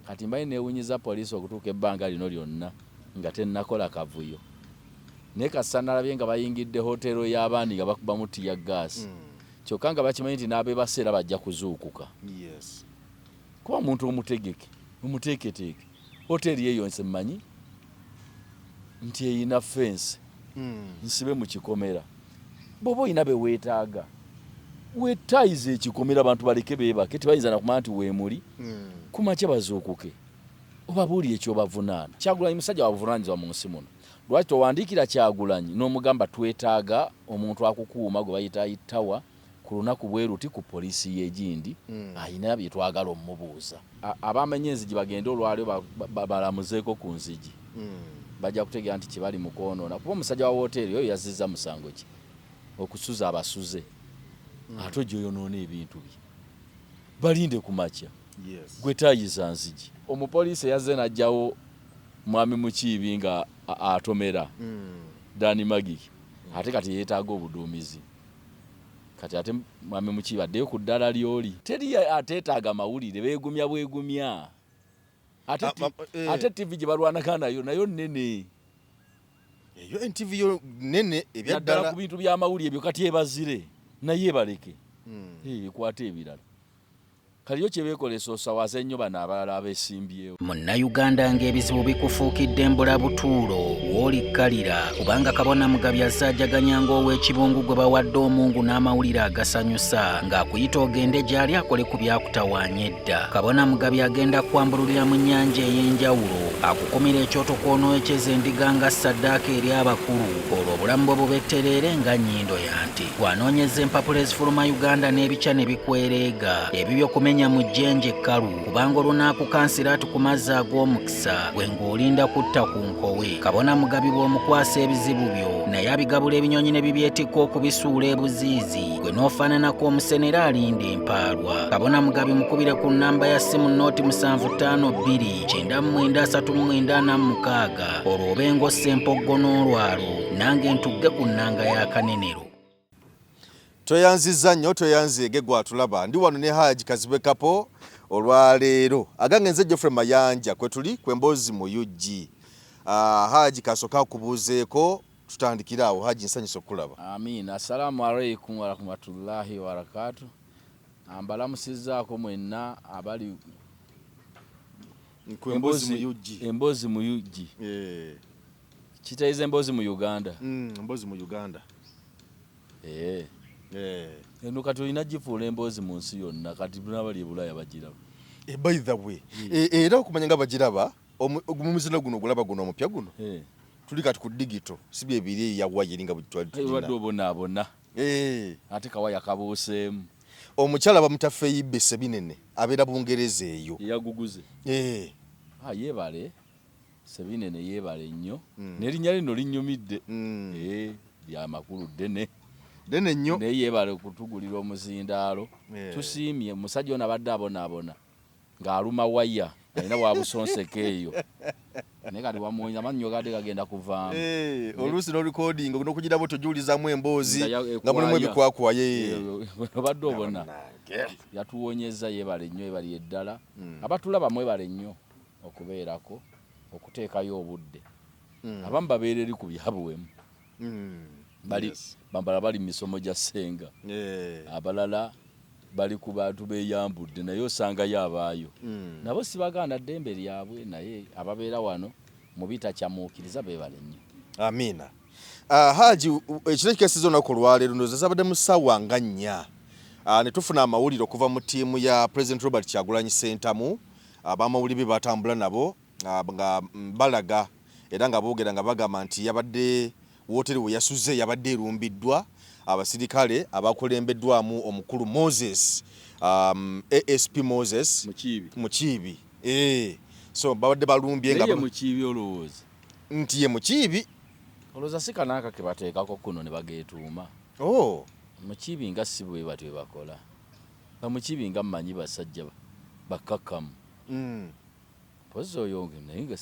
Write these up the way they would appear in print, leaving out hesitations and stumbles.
Kati mbaye newunyiza poliisi okutuuka ebbanga lino lyonna nga tennakola kavuyo, naye kasita nalabye nga bayingidde hotero y'abandi nga bakubamu tear gas, kyokka nga bakimanyi nti n'abeebase era bajja kuzuukuka. Kuba omuntu omutegeke, omuteeketeeke, hoteri eyo nze mmanyi nti eyina fence nsibe mu kikomera. Bw'oba olina be weetaaga, weetaayize ekikomera, abantu baleke beebake, tebayinza na kumanya nti weemuli. Ku makya bazuukuke obabuulire ekyobavunaana. Kyagulanyi musajja wa buvunaanyizibwa mu nsi muno. Lwaki towandiikira Kyagulanyi n'omugamba twetaaga omuntu akukuuma gwe bayita Itawa ku lunaku bwe luti ku poliisi y'egindi, alina bye twagala omubuuza. Abamenye enzigi bagende olwaliro balamuzeeko ku nzigi, bajja kutegeera nti kye bali mu kwonoona. Kuba omusajja wa wooteeri oyo yazzizza musango ki? Okusuza abasuze, ate ojja oyonoona ebintu bye. Balinde ku makya, gwe taayiza nzigi. Omupoliisi eyazze n'aggyawo Mwami Mukiibi nga atomera Dan Magic, ate kati yeetaaga obuduumizi. Kati ate Mwami Mukiibi addeyo ku ddala ly'oli. Teri ateetaaga mawulire, beegumya bwegumya. Ate ate TV gye balwanagana nayo, nayo nnene. Eyo NTV yo nnene ebyaddala. Naddala ku bintu by'amawulire ebyo kati ebazire naye ebaleke. Ekwate ebirala. Kati yo kye beekola esoosawaza ennyo bano abalala abeesimbyewo. Munnayuganda ng'ebizibu bikufuukidde mbulabutuulo, w'oli kkalira kubanga Kabona Mugabi azze ajaganya ng'ow'ekibungu gwe bawadde omungu n'amawulire agasanyusa ng'akuyita ogende gy'ali akole ku byakutawaanya edda. Kabona Mugabi agenda kukwambululira mu nnyanja ey'enjawulo akukumire ekyoto kw'onooyokyeza endiga nga ssaddaaka eri abakulu olwo obulamu bwe bubettereere nga nnyindo ya nte. Bw'anoonyeza empapula ezifuluma Uganda n'ebikya ne bikwereega, ebibyo kumenya mu jjenje ekkalu kubanga olunaakukansira ati ku mazzi ag'omukisa gwe ng'olinda kutta ku nkowe. Kabona Mugabi bw'omukwasa ebizibu byo naye abigabula ebinyonyi ne bibyetikka okubisuula ebuziizi gwe n'ofaananako omusenero alinda empaalwa. Kabona Mugabi mukubire ku nnamba ya ssimu nooti 752 99 39 46 olwo obe ng'ossa empoggo n'olwalo nange ntugge ku nnanga ya Kanenero. Tweyanzizza nnyo, tweyanzeege gwatulaba. Ndi wano ne Haji Kazibwe Kapo olwaleero. Agange nze Geoffrey Mayanja, kwe tuli ku Emboozi mu UG. Haji kasooka akubuuzeeko, tutandikire awo. Haji, nsanyuse okukulaba. Amiina. Assalaamu alaikum warahmatullahi wabarakatuh. Mbalamusizzaako mwenna abali ku Emboozi mu UG. Emboozi mu UG. Kitegeeza emboozi mu Uganda. Emboozi mu Uganda. Eno kati olina gifuula emboozi mu nsi yonna, kati n'abali e Bulaaya bagiraba. By the way, era okumanya nga bagiraba, omuzino guno ogulaba guno omupya guno, tuli kati ku digital, si bye biri eya waya eri nga bwe twali tulina. Obadde obonaabona. Ate kawaya kabuuseemu. Omukyala bamuta Feibe Sebinene, abeera Bungereza eyo. Eyaguguze. Yeebale. Sebinene yeebale nnyo. N'erinnya lino linnyumidde. Lya makulu ddene. Ddene nnyo. Naye yeebale okutugulira omuzindaalo. Tusiimye. Omusajja ono abadde abonaabona ng'aluma waya, alina bw'abusonseka eyo. Naye kati wamuwonya, amannyo gadde gagenda kuvaamu. Oluusi n'olikodinga n'okugira bw'otyo ogiwulizaamu emboozi nga mulimu ebikwakwaye. Obadde obona. Yatuwonyezza, yeebale nnyo, yeebalire ddala. Abatulaba mwebale nnyo okubeerako, okuteekayo obudde. Abamu babeera eri ku byabuwemu. Bali bambala bali mu misomo gya ssenga. Abalala bali ku bantu beeyambudde naye osangayo abaayo. Nabo sibagaana ddembe lyabwe naye ababeera wano mu bitakyamuukiriza beebale nnyo. Amiina. Haji, ekiro ekikeesezza olunaku olwaleero ndowooza zabadde mu ssaawa nga 4, ne tufuna amawulire okuva mu ttiimu ya President Robert Kyagulanyi Ssentamu. Abamawulire be batambula nabo nga balaga era nga boogera nga bagamba nti yabadde wooteeri we yasuze yabadde erumbiddwa abasirikale abakulembeddwamu omukulu Moses, ASP Moses Mukiibi. Mukiibi. So babadde balumbye nga Naye Mukiibi olowooza nti ye Mukiibi? Olowooza si kanaaka ke bateekako kuno ne bageetuuma? Mukiibi nga si bwe batyo bwe bakola. Bamukiibi nga mmanyi basajja bakkakkamu. Mpozzi oyo naye nga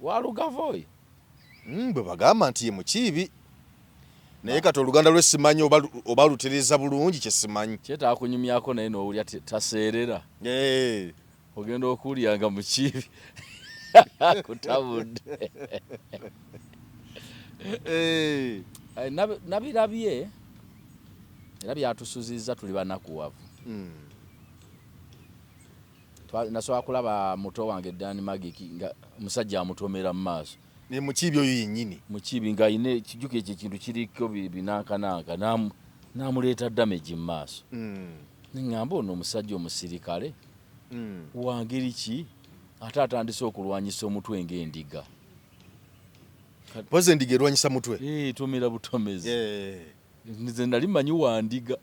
walugava oyo. Bwe bagamba nti ye Mukiibi. Naye kati oluganda lwe simanyi oba lutereeza bulungi kye simanyi. Kyetaaga kunyumyako naye n'owulira taseerera. Ogenda okuwulira nga Mukiibi kutabudde. Eh. Eh, nabirabye era byatusuzizza, tuli banakuwavu. Nasobola kulaba muto wange Dan Magic nga omusajja amutomera mu maaso. Ne Mukiibi oyo yennyini. Mukiibi ng'alina ekijjuko ekyo ekintu kiriko binankananka n'amuleeta damage mu maaso. Neŋŋamba ono omusajja omusirikale wangeri ki ate atandise okulwanyisa omutwe ng'endiga? Mpozi endiga erwanyisa mutwe? Eh, tomera butomezi. Nze nali mmanyi wandiga,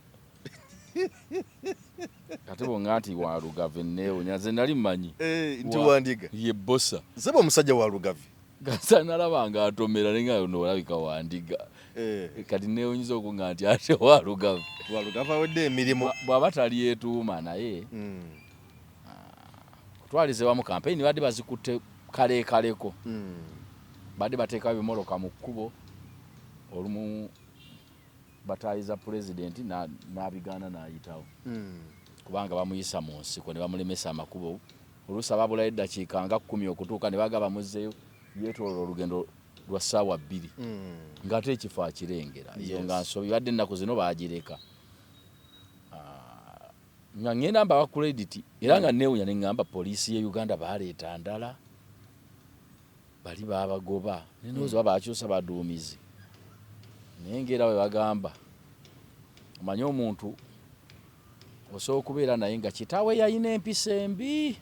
ate bwonga nti wa Lugave neewunya. Nze nali mmanyi Eh, nti wandiga. Ye bosa. Nsaba omusajja wa Lugave. Gasa nalaba nga atomera nenga ono olabika wandiga. Kati neewunyiza okunga nti ate wa Lugave. Wa Lugave awedde emirimu. Bw'aba talyetuuma naye kutwaliza wamu kampeyini badde bazikutte kaleekaleko. Badde bateekawo ebimoloka mu kkubo, olumu bataayiza pulezidenti n'abigaana n'ayitawo kubanga bamuyisa mu nsiko ne bamulemesa amakubo. Oluusi ababulayo eddakiika nga 10 okutuuka ne baga bamuzzeeyo yeetooloola olugendo lwa ssaawa 2 ng'ate ekifo akirengera. Eyo nga nsobi badde ennaku zino baagireka. Nga ngenda mbawa credit era nga neewunya ne ŋŋamba poliisi ye Uganda baaleeta ndala, bali baabagoba ne ndowooza oba baakyusa baduumizi, naye ng'era bwe bagamba omanyi omuntu osobola okubeera naye nga kitaawe yalina empisa embi,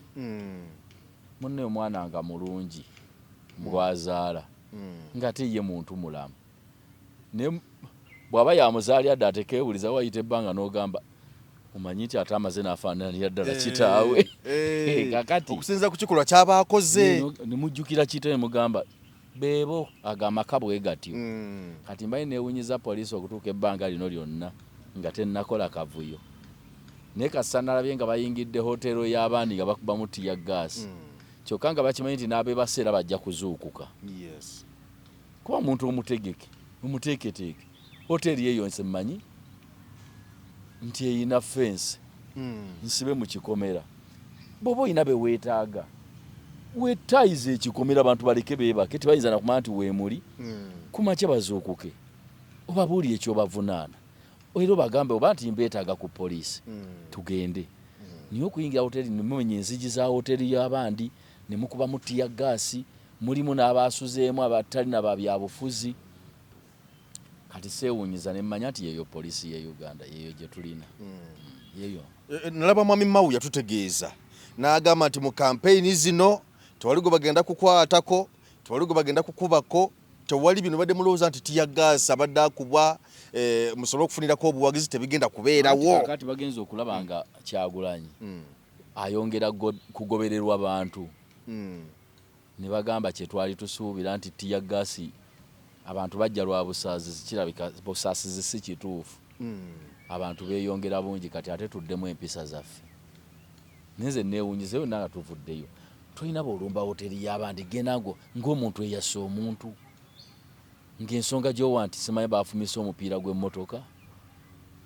munne omwana nga mulungi bw'azaala ng'ate ye muntu mulamu, naye bw'aba yamuzaalira dda atekeebuliza wayita ebbanga n'ogamba omanyi nti ate amaze n'afaananira ddala kitaawe. Kakati okusinziira ku kikolwa ky'aba akoze ne mujjukira kitaawe ne mugamba beebo ago amaka bwe gatyo. Kati mbaye neewunyiza poliisi okutuuka ebbanga lino lyonna nga tennakola kavuyo, naye kasita nalabye nga bayingidde hotero y'abandi nga bakubamu tear gas, kyokka nga bakimanyi nti n'abeebase era bajja kuzuukuka. Kuba omuntu omutegeke omuteeketeeke hoteri eyo nze mmanyi nti eyina fence nsibe mu kikomera. Bw'oba olina be weetaaga weetayiza ekikomera, abantu baleke beebake, tebayinza nakumanya nti weemuli. Kumakya bazuukuke obabuulire ekyobavunaana era obagambe oba nti mbeetaaga ku poliisi tugende. Naye okuyingira hoteri ne mumenya enzigi za hoteri y'abandi ne mukubamu tear gas, mulimu n'abaasuzeemu abatalina ba byabufuzi. Kati seewuunyiza ne mmanya nti yeeyo poliisi ye Uganda, yeeyo gye tulina, yeeyo. Nalaba Mwami Mao yatutegeeza n'agamba nti mu kampeyini zino tewali gwe bagenda kukwatako, tewali gwe bagenda kukubako, tewali bino badde mulowooza nti tear gas abadde akubwa musobole okufunirako obuwagizi, tebigenda kubeerawo. Kati bagenza okulaba nga Kyagulanyi ayongera kugobererwa bantu ne bagamba kye twali tusuubira nti tear gas abantu bajja lwa busaasizi, kirabika busaasizi si kituufu. Abantu beeyongera bungi, kati ate tuddemu empisa zaffe. Naye nze neewunyiza yonna nga tuvuddeyo tolina bw'olumba hoteri y'abandi, genda ng'omuntu eyasse omuntu ng'ensonga gy'owa nti simanyi baafumisa omupiira gw'emmotoka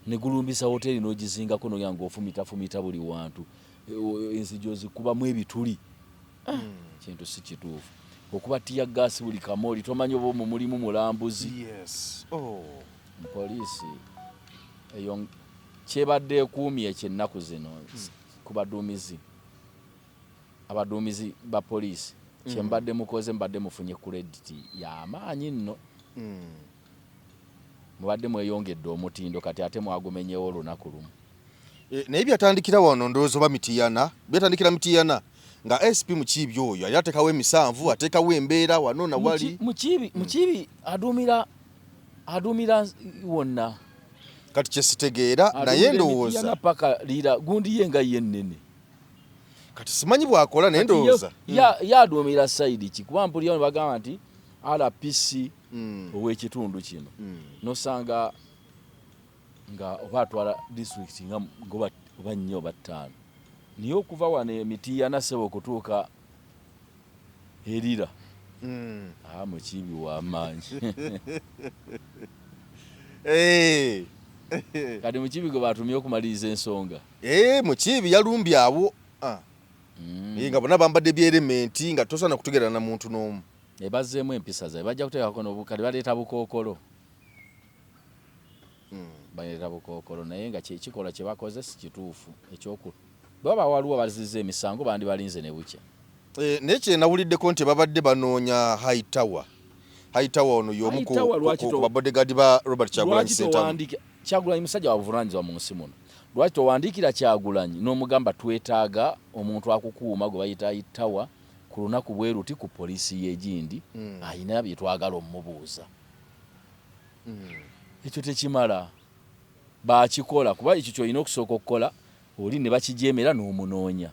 ne gulumbisa hoteri n'ogizingako n'ogenda ng'ofumitafumita buli wantu, enzigi ozikubamu ebituli. Kintu si kituufu okuba tear gas buli kamooli, tomanyi oba omwo mulimu mulambuzi. Poliisi eyo kyebadde ekuumye ekyo ennaku zino ku baduumizi, abaduumizi ba poliisi, kyembadde mukoze mbadde mufunye credit y'amaanyi nno. Mubadde mweyongedde omutindo, kati ate mwagumenyewo olunaku lumu. Naye byatandikira wano ndowooza oba Mitiyana, byatandikira Mitiyana nga SP Mukiibi oyo yali ateekawo emisanvu, ateekawo embeera wano na wali. Mukiibi aduumira wonna. Kati kyesitegeera naye ndowooza paka Lira gundi ye nga ye nnene. Kati simanyi bw'akola naye ndowooza. Ye aduumira side ki, kuba mpulira ne bagamba nti RPC ow'ekitundu kino nosanga nga oba atwala district nga oba 4 oba 5, naye okuva wano Emitiyana ssebo okutuuka Erira Mukiibi w'amaanyi. Kati Mukiibi gwe batumye okumaliriza ensonga. Mukiibi yalumbye awo. Naye nga bonna bambadde byerementi nga tosaana kutegeera na muntu n'omu. Ebazzeemu empisa zaabwe, bajja kuteekako n'obukadde, baleeta bukookolo. Baleeta bukookolo, naye nga kyekikolwa kye bakoze si kituufu. Ekyoku baba waliwo bazizza emisango, bandibalinze ne bukya. Naye kyenawuliddeko nti babadde banoonya Hightower. Hightower ono y'omu ku Hightower lwaki ku babodyguard ba Robert Kyagulanyi lwaki Ssentamu. towandiika Kyagulanyi musajja wa buvunaanyizibwa mu nsi muno. Lwaki towandiikira Kyagulanyi n'omugamba twetaaga omuntu akukuuma gwe bayita Hightower ku lunaku bwe luti ku poliisi y'egindi, ayina bye twagala omubuuza. Ekyo tekimala, bakikola kuba ekyo ky'olina okusooka okukola, oli ne bakijeemera n'omunoonya.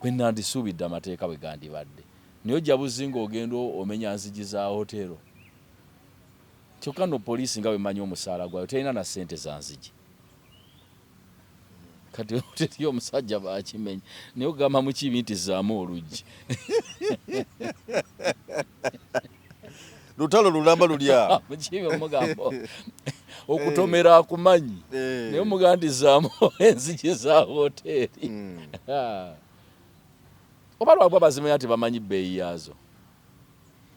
Bwe nandisuubidde amateeka bwe gandibadde, naye ojja buzi ng'ogenda omenya nzigi za hotero. Kyokka nno poliisi nga bwe mmanyi omusaala gwayo terina na ssente za nzigi. Kati hoteri y'omusajja bakimenya, naye ogamba Mukiibi nti zzaamu oluggi. Lutalo lulamba luli awo. Mukiibi omugamba okutomera akumanyi, naye omugamba nti zzaamu enzigi za hoteri. Oba lwakuba bazimenya tebamanyi bbeeyi yaazo.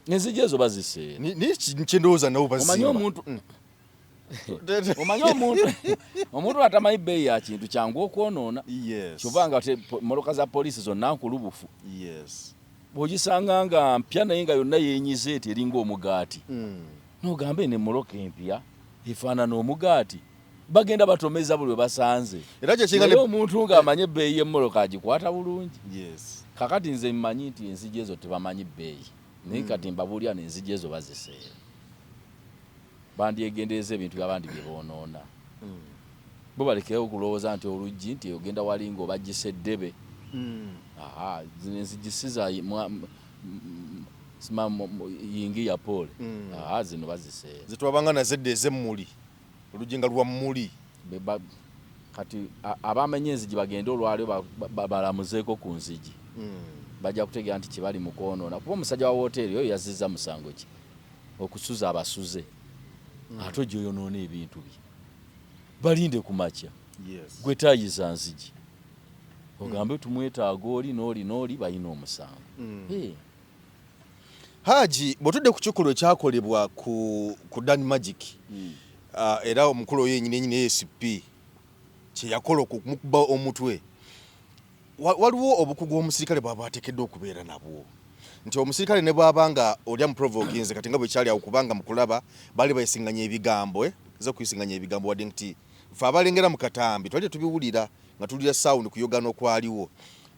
Enzigi ezo baziseera. Naye kyendowooza nabo Omanyi bazimba. omuntu omanyi omuntu atamanyi bbeeyi ya kintu kyangu okwonoona. Kyova nga mmotoka za poliisi zonna nkulubufu. Bw'ogisanga nga mpya naye nga yonna yeenyize eti eringa omugaati. N'ogamba eno emmotoka empya efaanana omugaati. Bagenda batomeza buli we basanze. Era kye kinga Naye ne omuntu ng'amanyi ebbeeyi y'emmotoka agikwata bulungi. Kakati nze mmanyi nti enzigi ezo tebamanyi bbeeyi. Naye kati mbabuulira n'enzigi ezo baziseera. Bandyegendereza ebintu by'abandi bye boonoona. Bo balekewo okulowooza nti oluggi nti ogenda wali ng'obaggyisa eddebe. Aha, zino enzigi si za yingiya poole. Aha, zino baziseera. Ze twabanga nazo edda ez'emmuli, oluggi nga lwa mmuli. Kati abamenya enzigi bagende olwaleero balamuzeeko ku nzigi. Bajja kutegeera nti kye bali mu kwonoona. Kuba omusajja wa wooteeri oyo yazizza musango ki? Okusuza abasuze. Ate ojja oyonoona ebintu bye. Balinde ku makya. Gwe taayiza nzigi. Ogambe tumwetaaga oli n'oli n'oli balina omusango. Haji, bw'otudde ku kikolwa ekyakolebwa ku Dan Magic, era omukulu oyo yennyini yennyini ASP kye yakola okumukuba omutwe, waliwo obukugu omusirikale bw'aba ateekeddwa okubeera nabwo. Nti omusirikale ne bw'aba nga oli amuprovokinze kati nga bwe kyali awo, kubanga mu kulaba baali bayisinganya ebigambo, za okuyisinganya ebigambo, wadde nti ffe abalengera mu katambi twali tetubiwulira nga tuwulira sound kuyogana okwaliwo.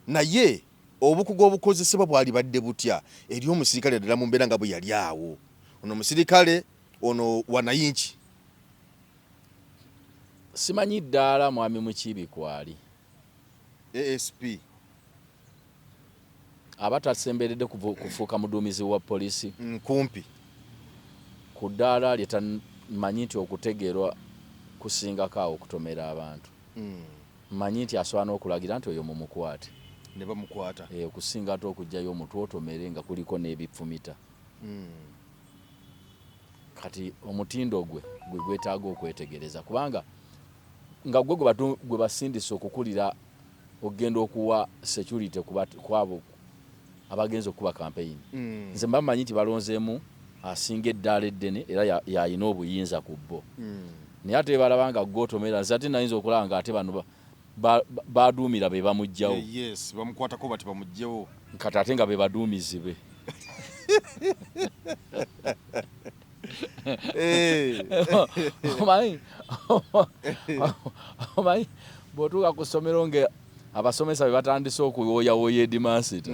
Naye obukugu obukozesebwa bwali badde butya eri omusirikale ddala mu mbeera nga bwe yali awo? Ono omusirikale ono wanayinki? Simanyi ddaala mwami Mukiibi kwali. ASP. Aba tasemberedde kufuuka muduumizi wa poliisi. Kumpi. Ku ddaala lye tamanyi nti okutegeerwa kusingako awo okutomera abantu. Mmanyi nti asobola n'okulagira nti oyo mumukwate. Ne bamukwata. Okusinga ate okuggyayo omutwe otomere nga kuliko n'ebifumita. Kati omutindo gwe gwe gwetaaga okwetegereza, kubanga nga gwe gwe basindise okukulira okugenda okuwa security ku abo abagenze okukuba campaign. Nze mba mmanyi nti balonzeemu asinga eddaala eddene era yalina obuyinza ku bo. Naye ate balaba nga gwe otomera, nze ate nayinza okulaba nga ate bano baduumira be bamuggyawo. Yes, bamukwatako bati bamuggyewo. Kati ate nga be baduumizi be. Omanyi bw'otuuka ku ssomero nga abasomesa be batandise okuwooyawooya headmaster,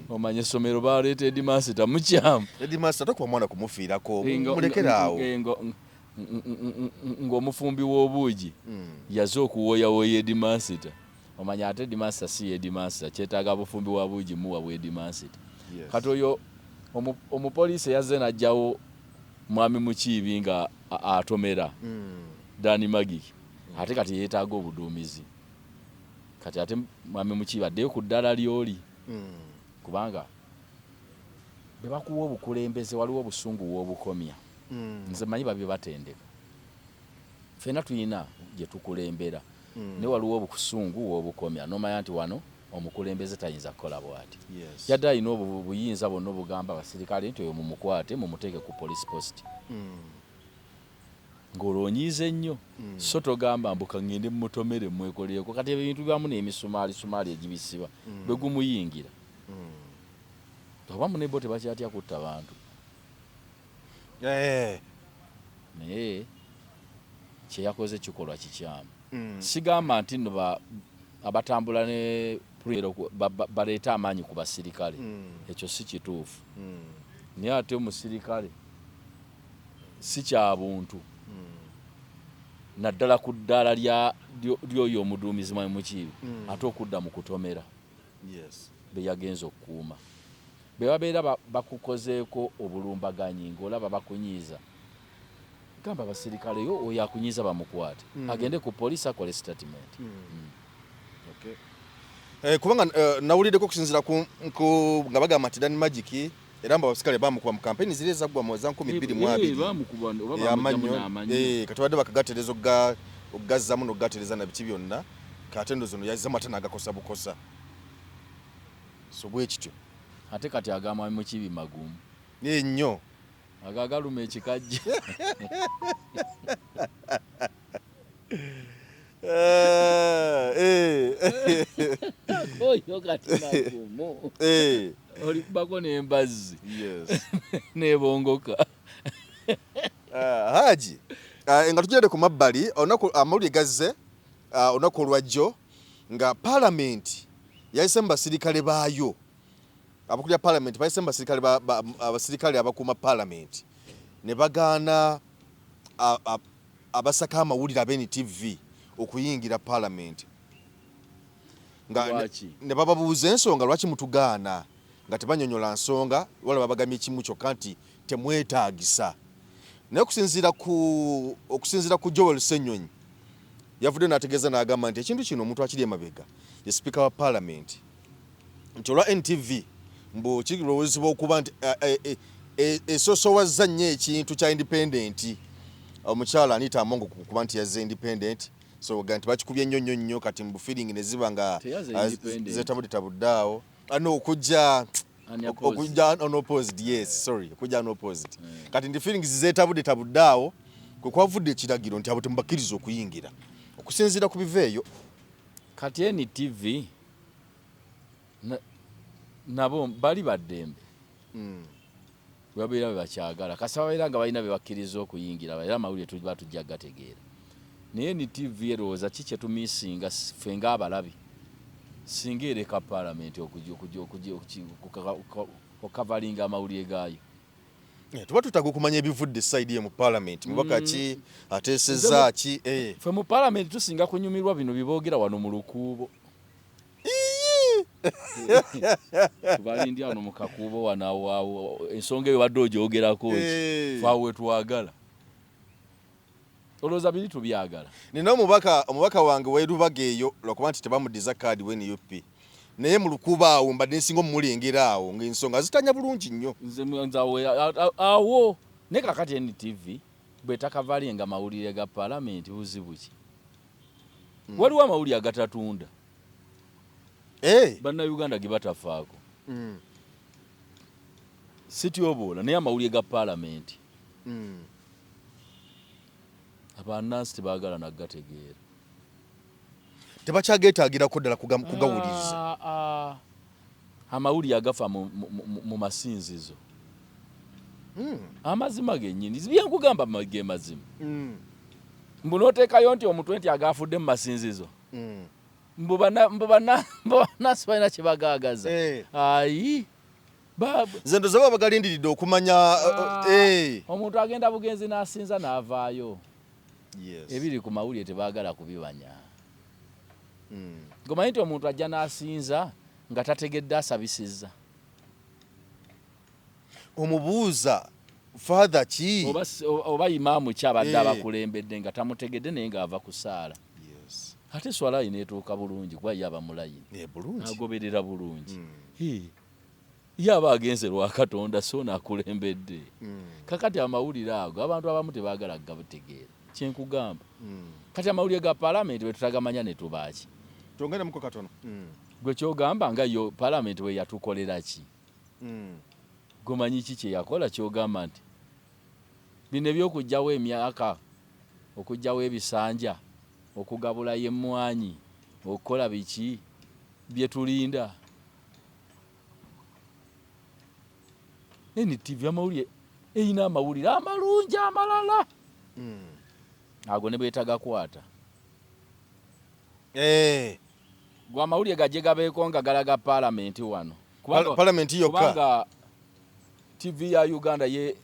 omanye essomero baleeta headmaster mukyamu. Headmaster tokuba mwana kumufiirako, mulekere awo. Ng'omufumbi w'obuugi yaze okuwooyawooya headmaster, omanye ate headmaster si headmaster, kyetaaga bufumbi wa buugi muwa bwa headmaster. Kati oyo omupoliisi eyazze n'aggyawo mwami Mukiibi nga atomera Dan Magic, ate kati yeetaaga obuduumizi. Kati ate mwami Mukiibi addeyo ku ddala ly'oli, kubanga bwe bakuwa obukulembeze waliwo obusungu w'obukomya. Nze mmanyi babye batendeka, ffenna tulina gye tukulembera, naye waliwo obusungu w'obukomya n'omanya nti wano Omukulembeze tayinza kukola bw'ati. Yadde alina obuyinza bwonna obugamba abasirikale nti oyo mumukwate mumuteeke ku police post. Ng'olwo onyiize nnyo. So togamba mbu kaŋŋende mmutomere mmwekolereko. Kati ebyo ebintu bibamu n'emisumaali sumaali egibisiba bwe gumuyingira. Oba mune bo tebakyatya kutta bantu. Naye kye yakoze kikolwa kikyamu. Sigamba nti nno abatambula ne baleeta amaanyi ku basirikale. Ekyo si kituufu. Naye ate omusirikale si kya buntu. Naddala ku ddaala ly'oyo omuduumizi Mwami Mukiibi ate okudda mu kutomera be yagenze okukuuma. Bwe babeera bakukozeeko obulumbaganyi ng'olaba bakunyiiza, gamba abasirikale yo oyo akunyiiza bamukwate agende ku poliisi akole statement. Kubanga nawuliddeko okusinziira ku nga bagamba nti Dan Magic era mbu abasirikale bamukuba mu kampeyini ziri ezaggwa mu eza 2020. Bamukuba oba bamugyamu n'amanyo. Kati badde bakagatereeza okugazzamu n'okugatereeza na biki byonna, kati ate zino yazzamu ate n'agakosa bukosa. So bwe kityo. Ate kati agamba Mukiibi magumu. Nnyo. Ago agaluma ekikajjo. Oyo kati magumu. Olikubako n'embazzi. N'ebongoka. Haji, nga tugende ku mabbali, olunaku amawulire gazze olunaku olwajjo nga paalamenti yayise mu basirikale baayo. Abakulira paalamenti bayise mu abasirikale abakuuma paalamenti ne bagaana abasaka amawulire aba NTV okuyingira paalamenti. Nga ne bababuuza ensonga lwaki mutugaana, nga tebanyonyola nsonga, wala babagamye kimu kyokka nti temwetaagisa. Naye okusinziira ku Joel Ssenyonyi yavudde n'ategeeza n'agamba nti ekintu kino omuntu akiri emabega ye sipiika wa paalamenti, nti olwa NTV mbu kirowoozebwa okuba nti esosowazza nnyo ekintu kya independent. Omukyala Anita Among kuba nti yazze independent, so ga nti bakikubye nnyo nnyo nnyo, kati mbu feeling ne ziba nga zetabudde awo. No, okujja unopposed, yes, sorry, okujja unopposed. Kati ndi feelings zetabudde tabudde awo, kwe kwavudde ekiragiro nti abo temubakkiriza okuyingira okusinziira ku biva eyo. Kati NTV nabo bali baddembe. Babeera bwe bakyagala, kasita babeera nga balina bye bakkiriza okuyingira, era amawulire tuba tujja gategeera. Naye NTV erowooza ki kye tumiisinga ffe ng'abalabi singa ereka paalamenti okukavalinga amawulire gaayo? Tuba tutaaga okumanya ebivudde side ye mu paalamenti, mubaka ki ateesezza ki. Ffe mu paalamenti tusinga kunyumirwa bino bye boogera wano mu lukuubo. Tubalindya wano mu kakuubo wano awo ensonga eyo badde ogyogerako ki, ffe awo we twagala. Olowooza biri tubyagala? Nina omubaka wange w'e Lubaga eyo, lwakuba nti tebamuddiza kaadi we NUP, naye mu lukuubo awo mbadde nsinga omulengera awo ng'ensonga zitanya bulungi nnyo. Nze awo naye kakati NTV bw'etakavalinga mawulire ga paalamenti buzibu ki? Waliwo amawulire agatatunda bannayuganda ge batafaako. Sityoboola, naye amawulire ga paalamenti abannansi tebaagala nagategeera. Tebakyageetaagirako ddala kugawuliriza. Amawulire agafa mu masinzizo, amazima gennyini byenkugamba ge mazima. Mbu n'oteekayo nti omutwe nti agafudde mu masinzizo, mbu bannansi balina kye bagaagaza. Ayi, nze ndowooza baba bagalindiridde okumanya. Omuntu agenda bugenzi n'asinza n'avaayo. Ebiri ku mawulire tebaagala kubibanya. Ngomanyi nti omuntu ajja n'asinza nga tategedde asabisizza. Omubuuza father ki oba imaamu ki abadde abakulembedde nga tamutegedde, naye ng'ava ku saala. Ate swala neetuuka bulungi kuba ye aba mulayini, agoberera bulungi. Ye aba agenze lwa Katonda, so naakulembedde. Kakati amawulire ago abantu abamu tebaagala kugategeera, kyenkugamba. Kati amawulire ga paalamenti bwe tutagamanya ne tubaaki? Twongeremuko katono. Gwe kyogamba nga yo palamenti we yatukolera ki? Gomanyi ki kye yakola kyogamba nti bino eby'okuggyawo emyaka, okuggyawo ebisanja, okugabulayo emmwanyi, okukola biki bye tulinda? NTV amawulire erina amawulire amalungi amalala ago ne bwetagakwata. Gwe amawulire gajje gabeeko nga galaga palamenti wano. Palamenti yokka. Kubanga TV ya Uganda ye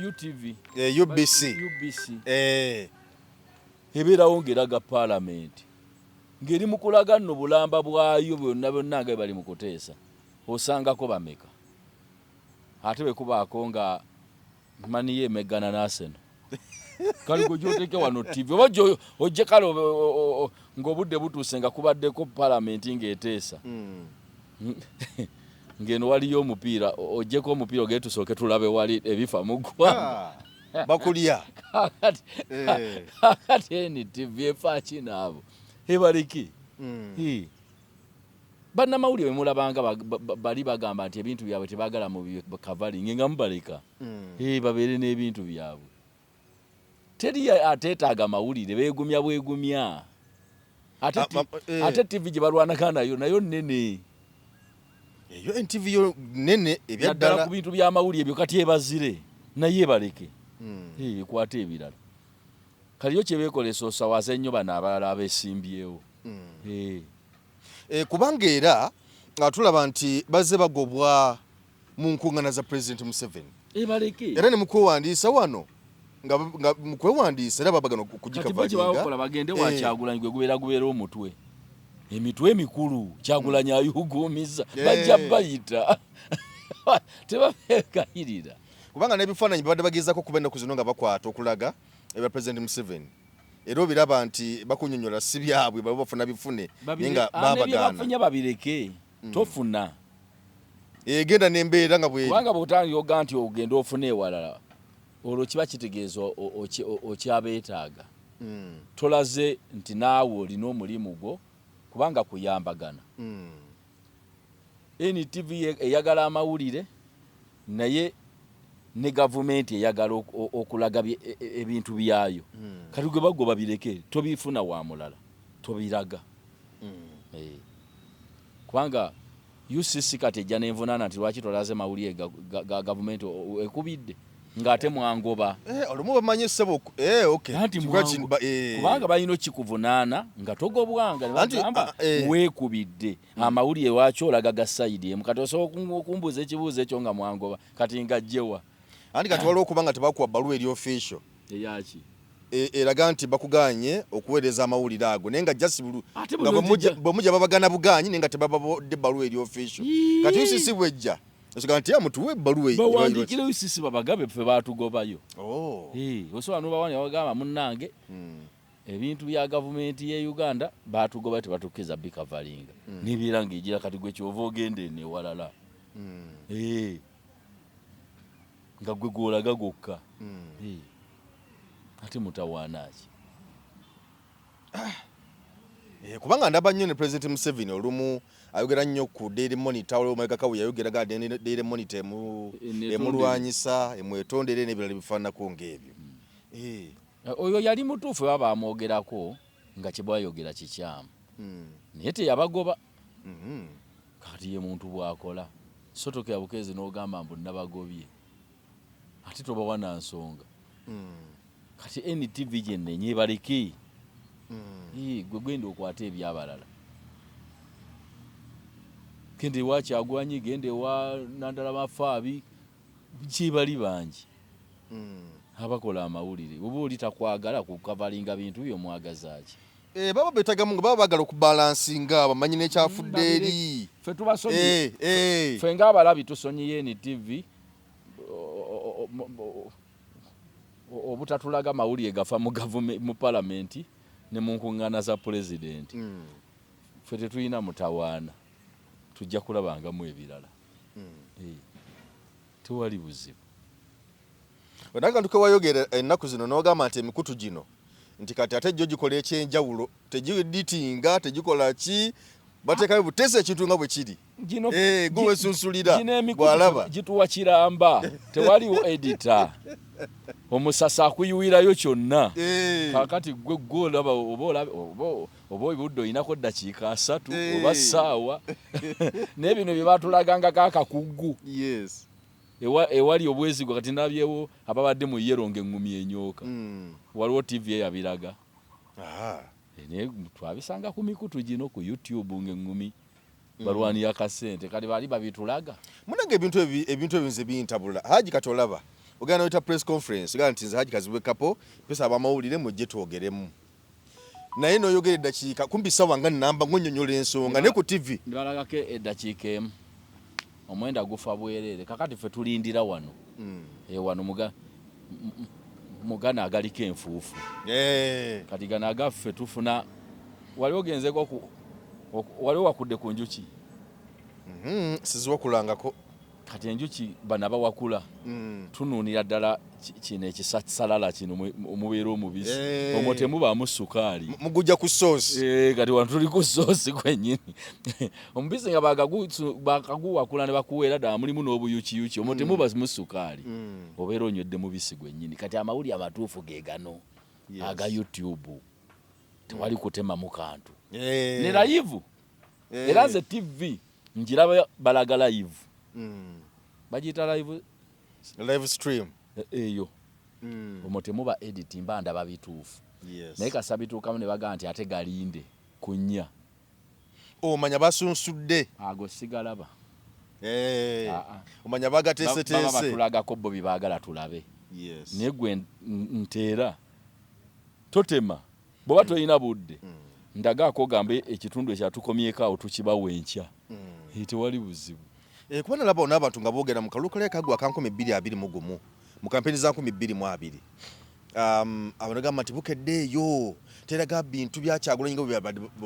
UTV. UBC. UBC. Ebeerawo ng'eraga palamenti. Ng'eri mu kulaga nno bulamba bwayo byonna byonna nga bwe bali mu kuteesa. Osangako bameka? Ate bwe kubaako nga Man U emeggana n'Arsenal. Kale gwe gy'oteeke wano TV oba ojje kale ng'obudde butuuse nga kubaddeko palamenti ng'eteesa. Ng'eno waliyo omupiira, ojjeko omupiira ogende tusooke tulabe wali ebifa mu ggwanga. Bakulya. Kaakati NTV efa ki n'abo? Ebaleke. Bannamawulire bwe mulabanga bali bagamba nti ebintu byabwe tebaagala mu kavalinge nga mubaleka. Babeere n'ebintu byabwe. Teri ateetaaga mawulire, beegumya bwegumya. Ate TV gye balwanagana nayo nayo nnene. Eyo NTV yo nnene ebyaddala. Naddala ku bintu by'amawulire ebyo kati ebazire naye ebaleke. Ekwate ebirala. Kati yo kye beekola esoosawaza ennyo bano abalala abeesimbyewo. Kubanga era tulaba nti bazze bagobwa mu nkuŋŋaana za Pulezidenti Museveni. Ebaleke. Era ne mu kwewandiisa wano nga mu kwewandiisa era babagana okugikavalinga. Kati bo kye bakola bagende wa Kyagulanyi gwe gubeera gubeera omutwe. Emitwe emikulu Kyagulanyi ayuguumiza bajja bayita tebabeegayirira. Kubanga n'ebifaananyi babadde bagezaako okuba ennaku zino nga bakwata okulaga ebya Pulezidenti Museveni. Era obiraba nti bakunyonyola si byabwe baba bafuna bifune naye nga babagaana. Bafunye babireke tofuna. Egenda n'embeera nga bweri. Kubanga bw'otandika oga nti ogenda ofune ewalala olwo kiba kitegeeza okyabeetaaga. Tolaze nti naawe olina omulimu gwo kubanga kuyambagana. NTV eyagala amawulire naye ne gavumenti eyagala okulaga ebintu byayo. Kati gwe bagoba bireke tobifuna wa mulala tobiraga. Kubanga UCC kati ejja n'envunaana nti lwaki tolaze mawulire ga gavumenti ekubidde ng'ate mwangoba. Olumu bamanyi ssebo, okay. Anti kubanga balina okikuvunaana nga togobwanga ne bagamba weekubidde amawulire lwaki olaga ga sayidi emu. Kati osobola okumbuuza ekibuuzo ekyo nga mwangoba kati nga jjewa. Anti kati waliwo okuba nga tebakuwa bbaluwa eri official. Eyaki? Eraga nti bakuganye okuweereza amawulire ago naye nga just nga bwe mujja babagana buganyi naye nga tebababodde ebbaluwa eri official. Kati UCC bwejja osobola nti mutuwe ebbaluwa bawandiikire UCC babagabe ffe baatugobayo. Osobola n'obawandiika bagamba munnange ebintu bya gavumenti ye Uganda baatugoba tebatukkiriza bikavalinga. Nebeera ng'egira kati gwe kyova ogenda eno ewalala. Nga gwe gw'olaga gwokka. Ate mutawaana ki? Kubanga ndaba nnyo ne President Museveni olumu ayogera nnyo ku Daily Monitor, waliwo Mike Kawu yayogera ga Daily Monitor emulwanyisa, emwetondere n'ebirala ebifaananako ng'ebyo. Oyo yali mutuufu baba bamwogerako nga kye bwayogera kikyamu. Naye teyabagoba. Kati ye muntu bw'akola. So tokera bukeezi n'ogamba mbu nabagobye. Ate tobawa na nsonga. Kati NTV gye nnenye ebaleke. Gwe genda okwate ebyabalala. Genda ewa Kyagulanyi, genda ewa Nandala Mafaabi, gyebali bangi. Abakola amawulire. Oba oli takwagala kukavalinga bintu byo mwagaza ki? Baba beetagamu nga baba baagala okubalansinga bamanyi n'ekyafudde eri. Ffe tubasonyiye. Ffe ng'abalabi tusonyiye NTV obutatulaga mawulire gafa mu palamenti ne mu nkuŋŋaana za pulezidenti. Ffe tetulina mutawaana, tujja kulabangamu ebirala. Tewali buzibu. Onakantu ke wayogera ennaku zino n'ogamba nti emikutu gino nti kati ate gyo gikola ekyenjawulo, tegiditinga, tegikola ki, Bateekayo buteesa ekintu nga bwe kiri. Gino Eh, gwe wesunsulira gino emikutu bw'alaba. gituwa kiramba, tewaliwo editor, omusasa akuyiwirayo kyonna. Eh. Kakati gwe gwe olaba oba olabe oba obudde olinako ddakiika 30 oba ssaawa, naye bino bye batulagangako akakuggu. Ewali obwesigwa kati nabyewo ababadde mu yellow ng'eŋŋumi enyooka. Waliwo TV eyabiraga. Naye twabisanga ku mikutu gino ku YouTube ng'eŋŋumi balwanira kasente, kati bali babitulaga. Munange ebintu ebyo nze bintabula. Haji, kati olaba ogenda noyita press conference, ogamba nti nze Haji Kazibwe Kapo, mpesa abamawulire mujje twogeremu, naye noyogera eddakiika kumpi sawa nga namba ng'onnyonnyola ensonga, naye ku TV Nibalagako eddakiika emu, omwenda gufa bwereere. Kakati ffe tulindira wano. Wano mugana agaliko enfuufu. Kati gano agaffe tufuna wali ogenzeko wali owakudde ku njuki? Siziwakulangako. Kati enjuki bano abawakula tunuunira ddala kino ekisasalala kino omubeera omubisi. Omwo temubaamu sukaali. Mugujja ku soosi. Kati wano tuli ku soosi kwennyini. Omubisi nga bakaguwakula ne bakuweera ddala mulimu n'obuyukiyuki, omwo temubamu sukaali. Obeera onywedde mubisi gwennyini. Kati amawulire amatuufu ge gano aga YouTube, tewali kutemamu kantu. Ne live. Era nze TV njiraba balaga live. Bagiyita live. Live stream. Eyo. Omwo temuba edit, mba ndaba bituufu. Naye kasa bituukamu ne bagamba nti ate galinde ku 4. Omanya basunsudde. Ago sigalaba. Omanya bagateeseteese. Baba batulagako bo bye baagala tulabe. Naye gwe nteera totema bw'oba tolina budde. Ndagaako ogambe ekitundu ekyatukomyeko awo tukibawa enkya. Tewali buzibu. Kuba nalaba n'abantu nga boogera mu kalulu kali akagwa aka 2021, mu kampeni za 2020, abantu gamba nti Bukedde eyo teraga bintu bya Kyagulanyi nga bwe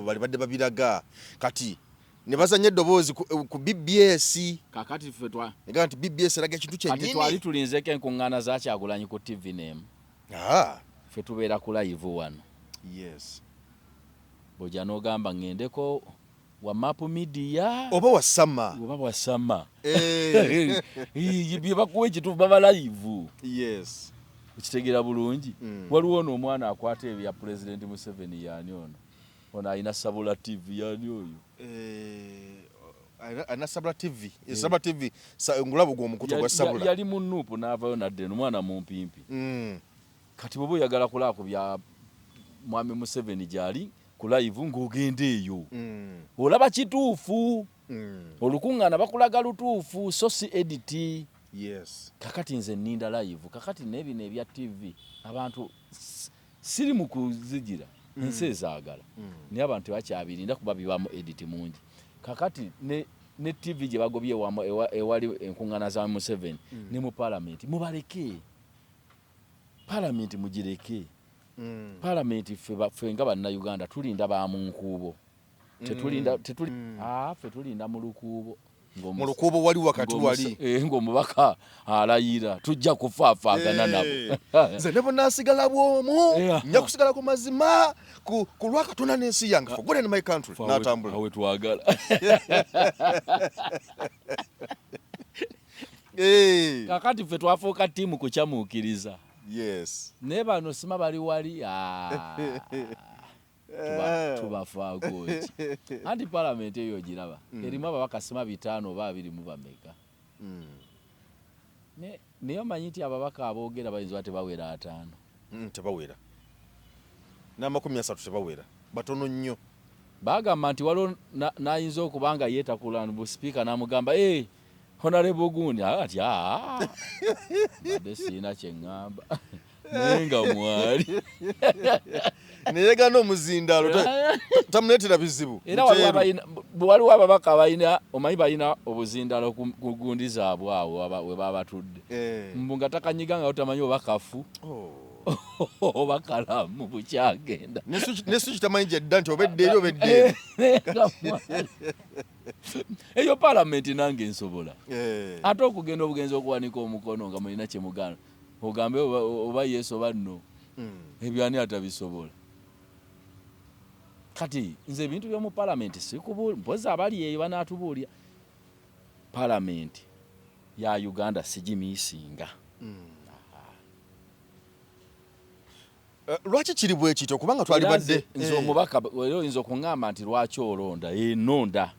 bali badde babiraga, kati ne bazanya eddoboozi ku BBS. Kakati ffe twa negamba nti BBS eraga ekintu kati twali kyennyini. Tulinzeeko enkuŋŋaana za Kyagulanyi ku TV n'emu. Ffe tubeera ku live wano. Bw'ojja n'ogamba ŋŋendeko wa Map Media oba wasama. Oba wasama. Bye bakuwa ekituufu baba live. Okitegeera bulungi. Waliwo ono omwana akwata ebya Pulezidenti Museveni, yaani ono ono alina Sabula TV, yaani oyo? Alina Sabula TV. Sabula TV ngulabo gwe omukutu gwa Sabula. Yali mu NUP n'avayo nadde eno, omwana mumpimpi. Kati bw'oba oyagala kulaba ku bya mwami Museveni gy'ali ku live ng'ogenda eyo. Olaba kituufu. Olukuŋŋaana bakulaga lutuufu, so si edit. Kakati nze nninda live. Kakati n'ebino ebya TV abantu siri mu kuzigira, ensi ezaagala. Naye abantu tebakyabirinda kuba bibaamu edit mungi. Kakati ne TV gye bagobye ewali enkuŋŋaana za Museveni ne mu Paalamenti, mubaleke. Paalamenti mugireke. Paalamenti ffe nga Bannayuganda tulinda ba mu nkuubo. Tetulinda, ffe tulinda mu lukuubo. Mu lukuubo wali wakati wali. Ng'omubaka alayira tujja kufaafaagana nabo. Nze ne bwe naasigala bw'omu, nja kusigala ku mazima ku lwa Katonda n'ensi yange, for God and my country. Ffe N'atambula. awe twagala. Kakati ffe twafuuka ttiimu kukyamuukiriza. Naye bano sima bali wali, tubafaako ki? Anti Paalamenti eyo ogiraba erimu ababaka sima 50 oba 20 mu bameka. Naye omanyi nti ababaka aboogera bayinza oba tebawera 50. Tebawera n'30 tebawera, batono nnyo. Bagamba nti waliwo n'ayinza okuba nga yeetakula bu sipiika n'amugamba, "Hey, honorable gundi," ati, "Aa, mbadde siina kye ŋŋamba," naye nga mwali. Neyegana omuzindaalo tamuleetera bizibu. Era Muteeru. Waliwo ababaka balina, omanyi balina obuzindaalo ku gundi zaabwe awo we baba batudde. Mbu nga takanyiga nga otamanyi oba kafu oba kalamu bukyagenda. Ne switch tamanyi gyedda nti oba edda eri oba edda eri. Nga mwali. Eyo Paalamenti nange nsobola. Ate okugenda obugenzi okuwanika omukono nga mulina kye mugaana, ogambe oba yes oba no. Ebyo ani atabisobola? Kati nze ebintu by'omu palamenti sikubuuli, mpozi abali eyo banaatubuulira. Palamenti ya Uganda sigimiisinga. Lwaki kiri bwe kityo? Kubanga twalibadde nze omubaka era oyinza okuŋŋamba nti lwaki olonda? Nonda.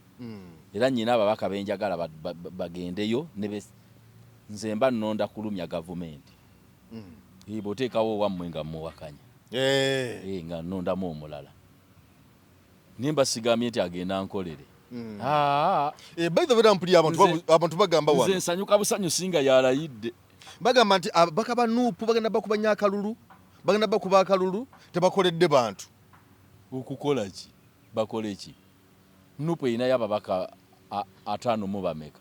Era nnyina ababaka benjagala bagendeyo, nze mba nnonda kulumya gavumenti. Bw'oteekawo owammwe nga mmuwakanya. Nga nnondamu omulala. Naye mba sigambye nti agenda nkolere. By the way, mpulira abantu bagamba wano. Nze nsanyuka busanyu singa yalayidde. Bagamba nti ababaka ba NUP bagenda bakuba akalulu, bagenda bakuba akalulu, tebakoledde bantu. Okukola ki? Bakole ki? NUP erinayo ababaka 50 mu bameka.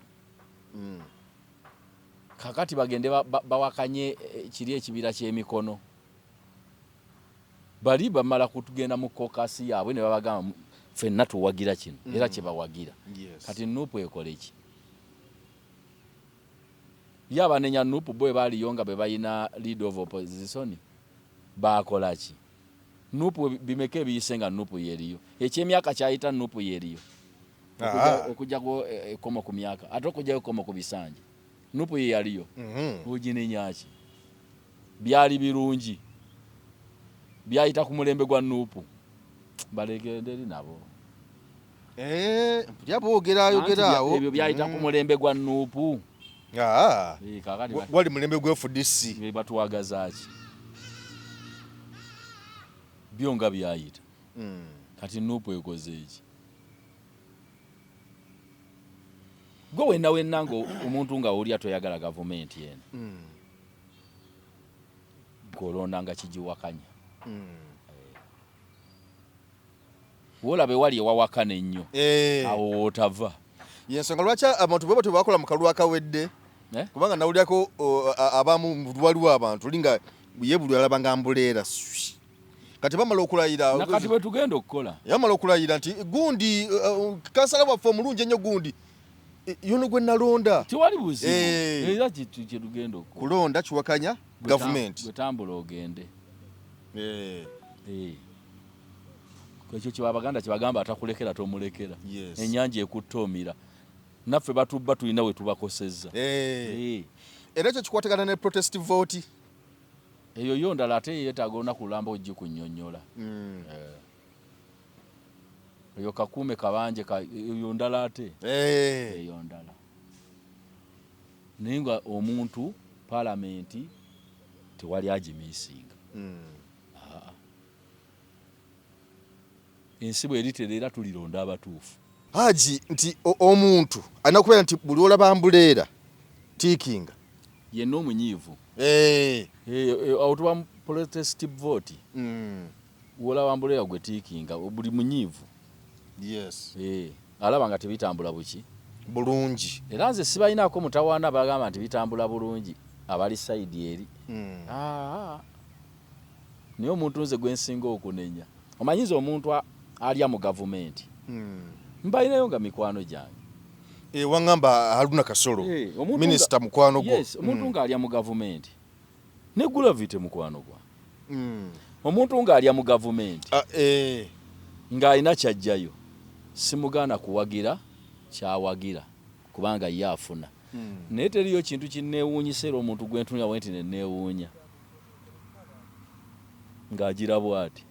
Kakati bagende bawakanye kiri ekibira ky'emikono. Bali bamala kutugenda mu caucus yaabwe ne babagamba ffenna tuwagira kino, era kye bawagira. Kati NUP ekole ki? Ye abanenya NUP bo baaliyo nga be balina leader of opposition baakola ki? NUP bimeka ebiyise nga NUP yeriyo? Ekyemyaka kyayita NUP yeriyo. Okujjako ekkomo ku myaka, ate okujjako ekkomo ku bisanja. NUP ye yaliyo. Oginenya ki? Byali birungi. Byayita ku mulembe gwa NUP. Balekenderi nabo. Mpulira boogera ayogera awo. Ebyo byayita ku mulembe gwa NUP. Gwali mulembe gwa FDC. Batuwagaza ki? Byo nga byayita. Kati NUP ekoze eki? Gwe wenna wenna nga omuntu nga owulira toyagala gavumenti eno. Gw'olonda nga kigiwakanya. W'olaba ewali ewawakana ennyo. Awo w'otava. Yensonga lwaki abantu bwe batyo bakola mu kalulu akawedde. Kubanga nawulirako abamu waliwo abantu linga ye buli alaba nga mbuleera. Kati bamala okulayira. Nakati bwe tugenda okukola. Yamala okulayira nti gundi kansala waffe omulungi ennyo gundi yono gwe nalonda. Tewali buzibu. Era kye tugenda okukola. Kulonda kiwakanya gavumenti. Gwe tambula ogende. Ekyo kye Abaganda kye bagamba atakulekera tomulekera. Ennyanja ekutta omira. Naffe batubba tulina we tubakosezza. Era ekyo kikwatagana ne protest vote. Eyo yo ndala ate yeetaaga olunaku lulamba ogikunnyonnyola. Eyo kakuume kabanje eyo ndala ate. Eyo ndala. Naye nga omuntu palamenti tewali agimiisinga. Ensi bw'eritereera tulironda abatuufu. Haji nti omuntu alina kubeera nti buli olaba mbuleera tiikinga. Yenna omunyiivu. Awo tuba protest vote. Wolaba mbuleera gwe tiikinga buli munyiivu. Yes. Alaba nga tebitambula buki? Bulungi. Era nze sibalinaako mutawaana bagamba nti bitambula bulungi abali side eri. Naye omuntu nze gwe nsinga okunenya. Omanyi nze omuntu alya mu gavumenti. Mbalinayo nga mikwano gyange. Wangamba Haruna Kasolo, minisita mukwano gwo. Yes, omuntu ng'alya mu gavumenti. Ne Gravity mukwano gwa. Omuntu ng'alya mu gavumenti. Ng'alina ky'aggyayo. Simugaana kuwagira ky'awagira kubanga ye afuna. Naye teriyo kintu kinneewuunyisa era omuntu gwe ntunula bwe nti ne neewuunya. Ng'agira bw'ati.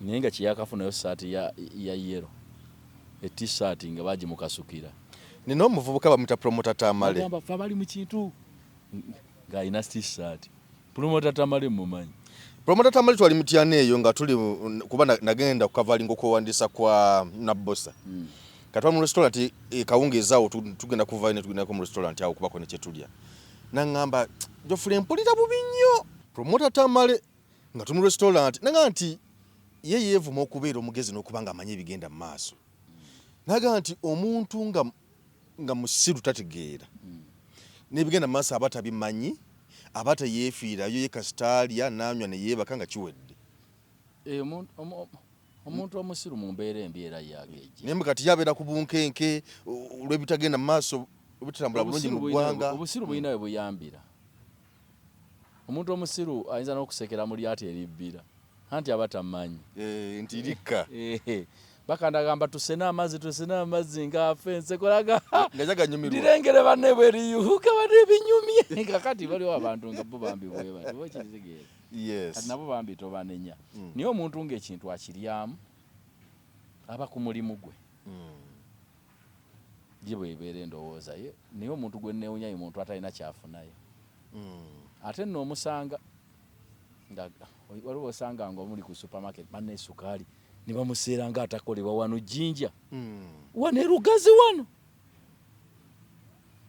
Naye nga kye yakafunayo ssaati ya yellow. E t-shirt nga bagimukasukira. Nina omuvubuka bamuyita Promoter Tamale. Agamba ffe abali mu kintu ng'alina t-shirt. Promoter Tamale mumanyi. Promoter Tamale twali Mityana eyo nga tuli kuba nagenda ku kavalingo k'owandiisa kwa Nabbosa. Kati twali mu restaurant kawungeezi awo tugenda kuvayo ne tugendako mu restaurant awo kubako ne kye tulya. N'aŋŋamba Geoffrey mpulira bubi nnyo. Promoter Tamale nga tuli mu restaurant n'aŋŋamba nti ye yeevuma okubeera omugezi n'okuba ng'amanyi ebigenda mu maaso. N'agamba nti omuntu nga musiru tategeera n'ebigenda mu maaso aba tabimanyi, aba teyeefiirayo ye kasita alya n'anywa ne yeebaka nga kiwedde. Omuntu omusiru mu mbeera embi era ye agejja. Naye kati ye abeera ku bunkenke olw'ebitagenda mu maaso obutambula bulungi mu ggwanga. Obusiru bulina we buyambira. Omuntu omusiru ayinza n'okusekera mu lyato eribbira. Anti aba tamanyi. Eh, nti likka. Eh, bakandagamba tusene amazzi, tusene amazzi ng'afa enseko laga nga jaganyumirwa. Lirengere banne bwe liyuhuka banne binyumye. Kakati waliwo abantu nga bo bambi bwe bati, oba okitegeera? Yes. Kati nabo bambi tobanenya. Naye omuntu ng'ekintu akiryamu aba ku mulimu gwe. Ye bw'ebeera endowooza ye. Naye omuntu gwe nneewunya ye muntu atalina kyafunayo. Ate nno omusanga nga waliwo osanga nga omuli ku supermarket banna esukaali ne bamuseera nga atakolebwa wano Jinja. Wano e Lugazi wano.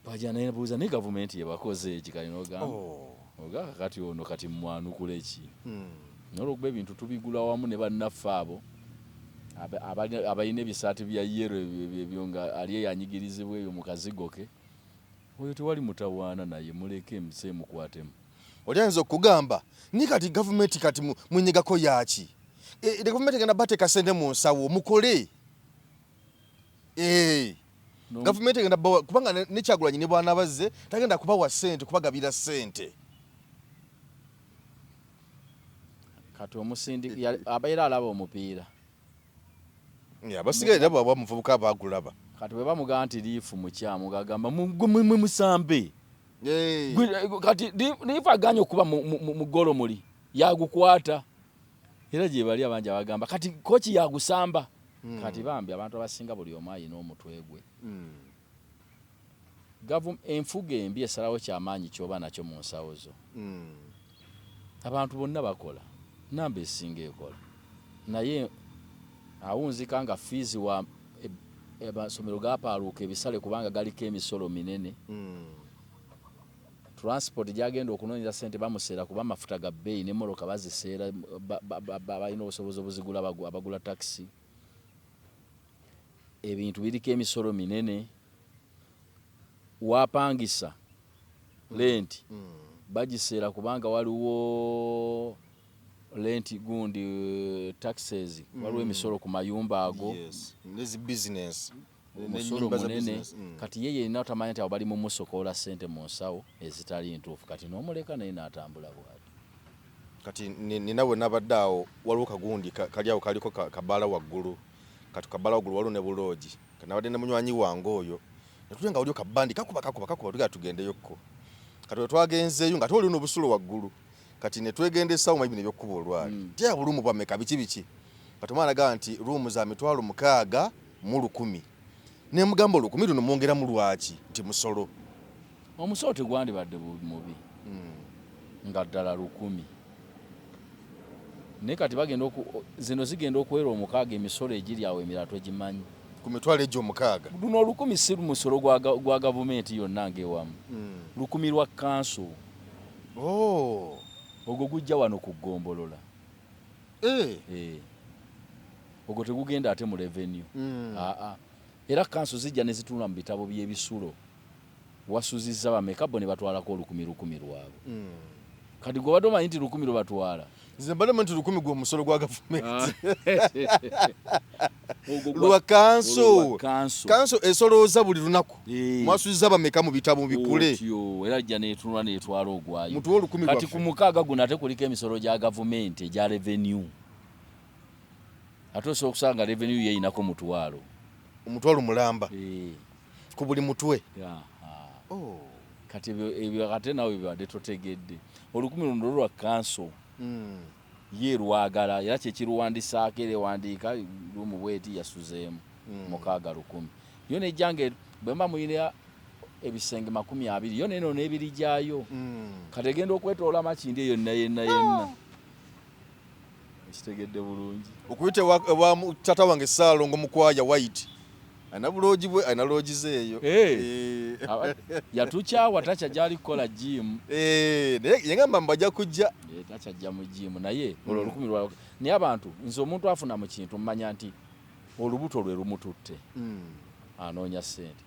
Bajja ne buuza naye gavumenti yebakoze eki kali n'ogamba. Oh. Oga kati ono kati mwanukule ki? Naye olw'okuba ebintu tubigula wamu ne bannaffe abo abalina ebisaati bya yellow ebyo nga ali eyo anyigirizibwa eyo mu kazigo ke, oyo tewali mutawaana naye muleke ensi emukwatemu. Oli ayinza okugamba ni kati gavumenti kati munyegako yaaki? Gavumenti egenda bateeka ssente mu nsawo mukole. Gavumenti egenda bawa, kubanga ne Kyagulanyi ne bw'anaabazze tagenda kubawa ssente, kubagabira ssente. Kati omusindi abeera alaba omupiira. Abasigaye nabo aba muvubuka bagulaba. Kati bwe bamugamba nti liifu mukyamu ng'agamba mwe musambe. Kati liifu aganye okuba mu ggolo muli yagukwata. Era gye bali abangi abagamba kati kooki yagusamba. Kati bambi abantu abasinga buli omu alina omutwe gwe. Enfuga embi esalawo kyamaanyi ky'oba nakyo mu nsawo zo. Abantu bonna bakola, namba esinga ekola. Naye awunzika nga fiizi wa amasomero gapaaluuka ebisale kubanga galiko emisolo minene. Transport gy'agenda okunoonyeza ssente bamuseera kuba amafuta ga bbeeyi n'emmotoka baziseera, balina obusobozi obuzigula abagula takisi. Ebintu biriko emisolo minene. Wapangisa renti bagiseera kubanga waliwo renti gundi taxes, waliwo emisolo ku mayumba ago. Yes. Nezi business. Omusolo munene. Kati ye yenna otamanya nti abo bali mu musokoola ssente mu nsawo ezitali ntuufu, kati n'omuleka naye n'atambula bw'atyo. Kati nina we nabadde awo waliwo kagundi kali awo kaliko kabaala waggulu. Kati kabaala waggulu waliwo ne buloogi. Kati nabadde ne munywanyi wange oyo ne tulya nga waliwo kabandi kakuba kakuba kakuba tugenda tugendeyokko. Kati we twagenzeeyo nga ate waliwo n'obusulo waggulu. Kati ne twegendesa omanyi bino eby'okkuba olwali. Tya bulumu bwameka biki biki. Kati omwana agamba nti ruumu za 6,100. Ne mugamba 1,000 luno mwongeramu lwaki nti musolo. Omusolo tegwandibadde mubi nga ddala 1,000. Naye kati bagenda zino zigenda okuwera 6 emisolo egiri awo emirala togimanyi. Ku mitwalo egyo 6. Luno 1,000 si musolo gwa gavumenti yonna ng'ewamu. 1,000 lwa kanso. Oh. Ogwo gujja wano ku ggombolola. Ogwo tegugenda ate mu revenue. Era kanso zijja ne zitunula mu bitabo by'ebisulo. Wasuzizza bameka bo ne batwalako 1,000 lwabwe. Kati gwe obadde omanyi nti 1,000 lwe batwala? Nze mbadde mmanyi nti 1,000 gwe omusolo gwa gavumenti. Lwa kanso. Kanso. Kanso esolooza buli lunaku. Mwasuzizza bameka mu bitabo bikule. Otyo era ajja n'etunula n'etwala ogwayo. Mutuwe 1,000 Kati lwaffe. ku 6 guno ate kuliko emisolo gya gavumenti egya revenue. Ate osobola okusanga revenue ye eyinako 1,000. 1,000 mulamba. Ku buli mutwe. Oh. Kati ebyo ate naawe bibadde totegedde. 1,000 luno lwa kanso. Ye lwagala era kye kiruwandisaako era ewandiika lumu bweti yasuzeemu 6 1,000. Yo nejja nga bwe mba mulina ebisenge 20 yo neno n'ebiri gyayo. Kati egenda okwetoola Makindye yonna yenna yenna. Ekitegedde bulungi. Okuyita ewa taata wange Ssaalongo Mukwaya White. Alina buloogi bwe, alina loogi ze eyo. Yatukyawa takya gy'ali kukola gym. Naye yagamba mbu ajja kujja. Takyajja mu gym naye olwo 1,000 lwa naye abantu nze omuntu afuna mu kintu mmanya nti olubuto lwe lumututte. Anoonya ssente.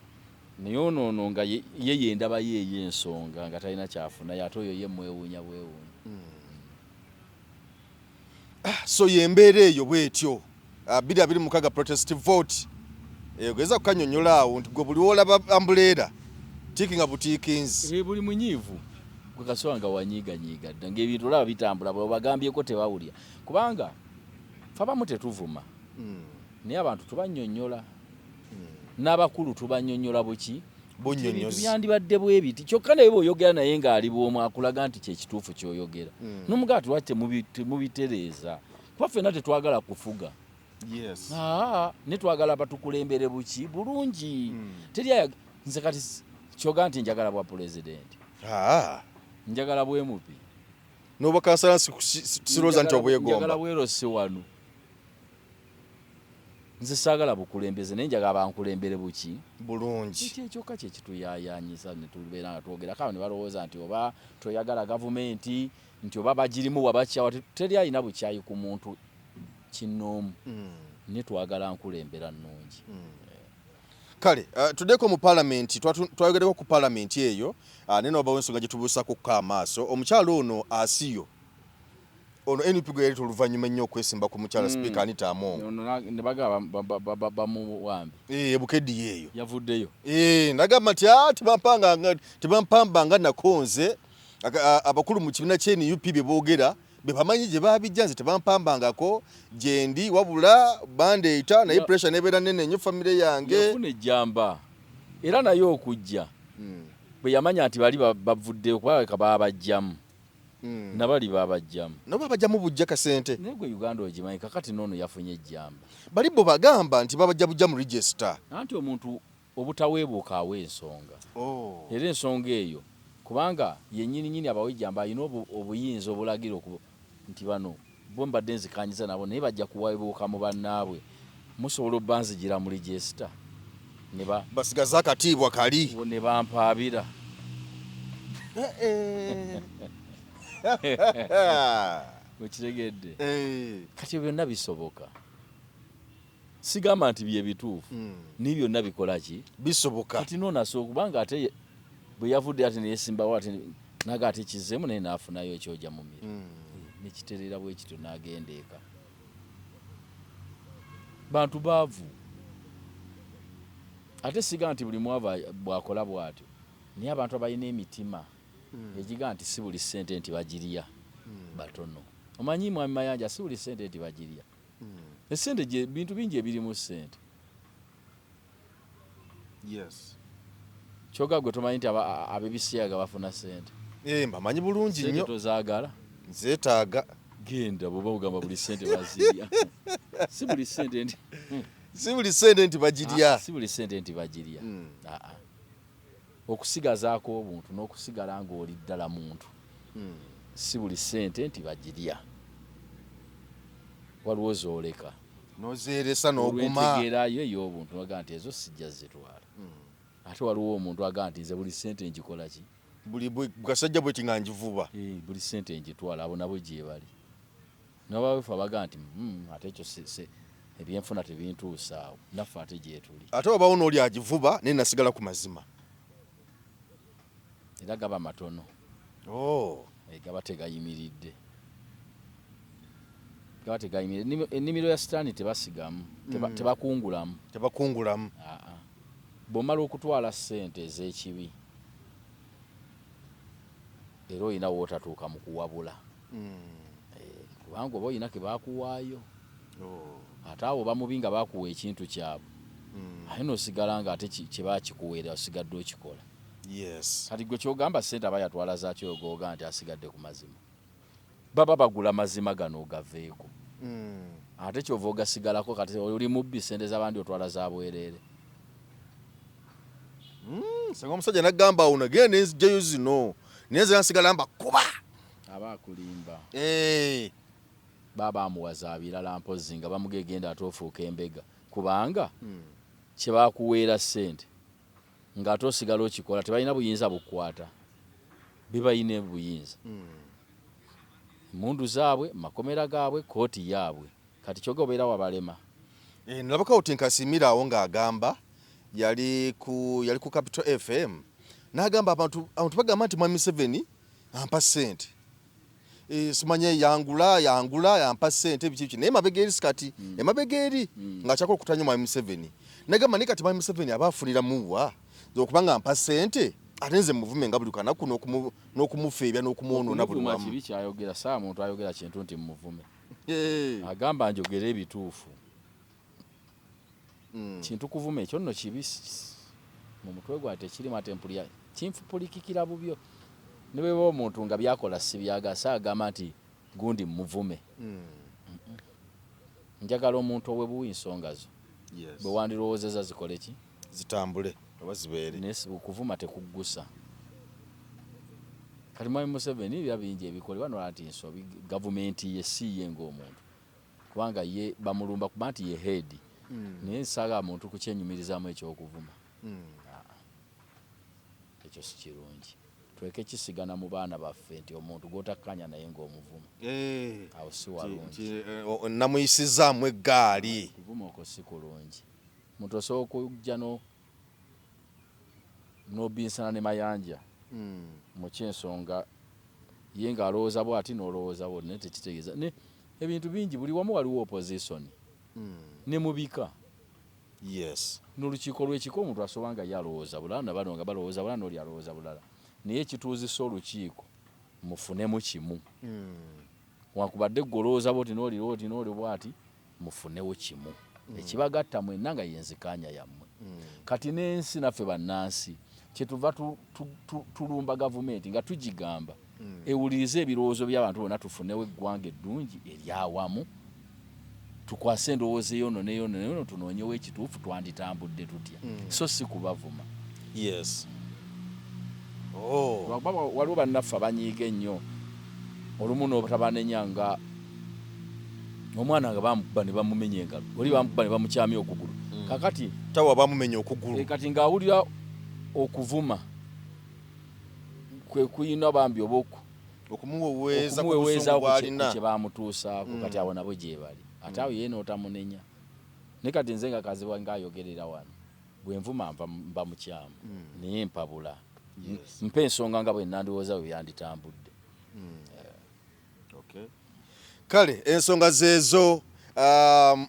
Naye ono ono nga ye yendaba ye ey'ensonga nga talina kyafuna ate oyo ye mwewuunya bwewuunya. So y'embeera eyo bw'etyo. 2026 protest vote. Ogeza kukanyonnyola awo nti gwe buli w'olaba umbrella tiikinga butiikinzi. Buli munyiivu. Gwe kasowa nga wanyiiganyiiga dda ng'ebintu olaba bitambula bwebagambyeko tebawulira kubanga fe abamu tetuvuma naye abantu tubanyonyola n'abakulu tubanyonyola buki Bunnyonnyozi. Byandibadde bwe biti kyokka naye bw'oyogera naye ng'ali bw'omu akulaga nti kyekituufu ky'oyogera n'omugaa ti lwaki temubitereeza kuba ffenna tetwagala kufuga. Yes. Aa, ne twagala batukulembere buki bulungi. Teri nze kati kyoga nti njagala bwa pulezidenti. Ah. Njagala bwemupi. N'obwakansala sirowooza nti Njagala obwegomba. bwerosi wano. Nze saagala bukulembeze naye njagala bankulembere buki bulungi. Ekyo ekyokka kye kituyaayaanyisa ne tubeera nga twogera kale ne balowooza nti oba toyagala gavumenti nti oba bagirimu wabakyawa teri alina bukyayi ku muntu kinnoomu ne twagala nkulembera nnungi. Kale tuddeko mu palamenti, twayogereko ku palamenti eyo naye nobawo ensonga gye tubuusako ko amaaso. Omukyalo ono Asiyo ono NUP gwe yaleeta oluvannyuma ennyo okwesimba ku mukyala sipiika Anita Among. Ono ne bagamba bamuwambe. Bukeddi eyo. Yavuddeyo. Nagamba nti tebampambanga nako nze abakulu mu kibiina kye NUP bye boogera be bamanyi gye babijja nze tebampambangako gye ndi wabula bandeeta naye pressure nebeera nnene nnyo famire yange. Yafuna ejjamba era naye okujja bwe yamanya nti bali bavuddeyo kuba baabajjamu. Nabali baabajjamu. Nabo babajjamu bujja kasente. Naye gwe Uganda ogimanyi kakati n'ono yafunye ejjamba. Bali bo bagamba nti babajja bujja mu register. Anti omuntu obutaweebuuka awa ensonga. Era ensonga eyo kubanga yennyini nnyini abawa ejjamba alina obuyinza obulagira nti bano bo mbadde nzikanyiza nabo naye bajja kuweebuuka mu bannaabwe. Musobola obbanzigira mu register. Basigaze akatiibwa kali. Ne bampaabira. Okitegedde? Kati byonna bisoboka. Sigamba nti bye bituufu. Ni byonna bikola ki? Bisoboka. Kati n'ono asobola kubanga ate bwe yavudde ate ne yeesimbawo ate naga ate kizzeemu naye n'afunayo ekyoja mu miro. Nekiterera bwe kityo n'agenda eka. Bantu baavu. Ate siga nti buli mwavu bw'akola bw'atyo. Naye abantu abalina emitima egiga nti si buli ssente nti bagirya batono. Omanyi Mwami Mayanja si buli ssente nti bagirya. Essente gye bintu bingi ebirimu ssente. Yes. Kyoga gwe tomanyi nti ab'ebisiyaga bafuna ssente. Mbamanyi bulungi Ssente nnyo. tozaagala? Nzeetaaga. Genda bw'oba ogamba buli ssente bazirya. Si buli ssente nti Si buli ssente nti bagirya. Si buli ssente nti bagirya. Okusigazaako obuntu n'okusigala ng'oli ddala muntu. Si buli ssente nti bagirya. Waliwo z'oleka. N'ozeeresa n'oguma. Olw'entegeerayo ey'obuntu n'ogamba nti ezo sijja zitwala. Ate waliwo omuntu agamba nti nze buli ssente ngikola ki? Buli kasajja bwe ti nga ngivuba. Buli ssente ngitwala abo nabo gye bali. N'abawefu abagamba nti ate ekyo ebyenfuna tebintuusa awo naffe ate gye tuli. Ate wabawo n'oli agivuba naye nasigala ku mazima. Era gaba matono. Gaba tegayimiridde. Gaba tegayimiridde. Ennimiro ya sitaani tebasigamu, tebakungulamu. Tebakungulamu. Bw'omala okutwala ssente ez'ekibi era olina w'otatuuka mu kuwabula. Kubanga oba olina ke baakuwaayo. Ate abo bamubi nga baakuwa ekintu kyabwe. Ate n'osigala nga ate kye baakikuweera osigadde okikola. Yes. Kati gwe ky'ogamba ssente aba yatwala zaakyo ogooga nti asigadde ku mazima. Baba bagula mazima gano ogaveeko. Ate ky'ova ogasigalako kati oli mubbi ssente z'abandi otwala za bwereere. Singa omusajja n'agamba awo nagenda ne nzigyayo zino naye nze nsigala mbakuba. Aba akulimba. Baba bamuwaza birala mpozzi nga bamugegenda ate ofuuka embega kubanga kye bakuweera ssente ng'ate osigala okikola tebalina buyinza bukwata bebalina buyinza. Emmundu zaabwe, makomera gaabwe, kkooti yaabwe. Kati kyoga obeera wabalema. Nalabako oti Nkasimira awo ng'agamba yali ku Capital FM n'agamba abantu bagamba nti Mwami Museveni ampa ssente. Simanye yangula yampa ssente biki biki naye mabega eri sikati emabega eri ng'akyako okutanya Mwami Museveni. N'agamba naye kati Mwami Museveni aba afunira muwa okubanga ampa ssente Ate nze muvume nga buli kanaku n'okumufeebya n'okumwonoona buli Okumuvuma wamu. Kibi kyayogera, saa muntu ayogera kintu nti muvume. Agamba njogere ebituufu. Kintu kuvuma ekyo nno kibi mu mutwe gwange tekirimu, ate mpulira kinfupulikikira bubyo. Ne bweba omuntu nga byakola sibyagala, saagamba nti gundi muvume. Njagala omuntu owebuwa ensonga zo. Bwe wandirowoozezza zikole ki? Zitambule oba zibeere. Naye okuvuma tekuggusa. Kati Mwami Museveni biba bingi ebikolebwa n'olaba nti nsobi gavumenti ye si ye ng'omuntu. Kubanga ye bamulumba kuba nti ye head. Naye saagala muntu kukyenyumirizaamu eky'okuvuma. Ekyo si kirungi. Tuleke kisigana mu baana baffe nti omuntu gw'otakkaanya naye ng'omuvuma. Awo si walungi. Namuyisizaamu eggaali. Okuvuma okwo si kulungi. Omuntu osobola okujja n'obinsana ne Mayanja mu ky'ensonga ye ng'alowooza bw'ati n'olowooza bw'oti, naye tekitegeeza. Ne ebintu bingi buli wamu waliwo opposition. Ne mu bika. N'olukiiko lw'ekika omuntu asobola nga ye alowooza bulala na bano nga balowooza bulala n'oli alowooza bulala. Naye ekituuzisa olukiiko mufunemu kimu. Wankubadde ggwe olowooza bw'oti n'oli bw'oti n'oli bw'ati, mufunewo kimu. Ekibagatta mwenna nga ye nzikaanya yammwe. Kati n'ensi naffe bannansi kyetuva tulumba gavumenti nga tugigamba ewulirize ebirowoozo by'abantu bonna tufunewo eggwanga eddungi eryawamu, tukwase endowooza eyono n'eyono n'eyono tunoonyewo ekituufu twanditambudde tutya, so si kubavuma. Lwakuba waliwo bannaffe abanyiiga ennyo olumu n'otabanenya nga omwana nga bamukuba ne bamumenya engalo, oli bamukuba ne bamukyamya okugulu. Kakati tawa bamumenya okugulu. Kati ng'awulira okuvuma kwe kuyina bambi oba okumuweweeza ku okumuweweeza busungu bw'alina. Kye bamutuusaako. Kati awo nabo gye bali, ate awo ye n'otamunenya. Naye kati nze nga Kazibwe ng'ayogerera wano, bwe nvuma mba mukyamu, naye mpabula. Mpa ensonga nga bwe nandowooza bwe byanditambudde. Kale ensonga zeezo.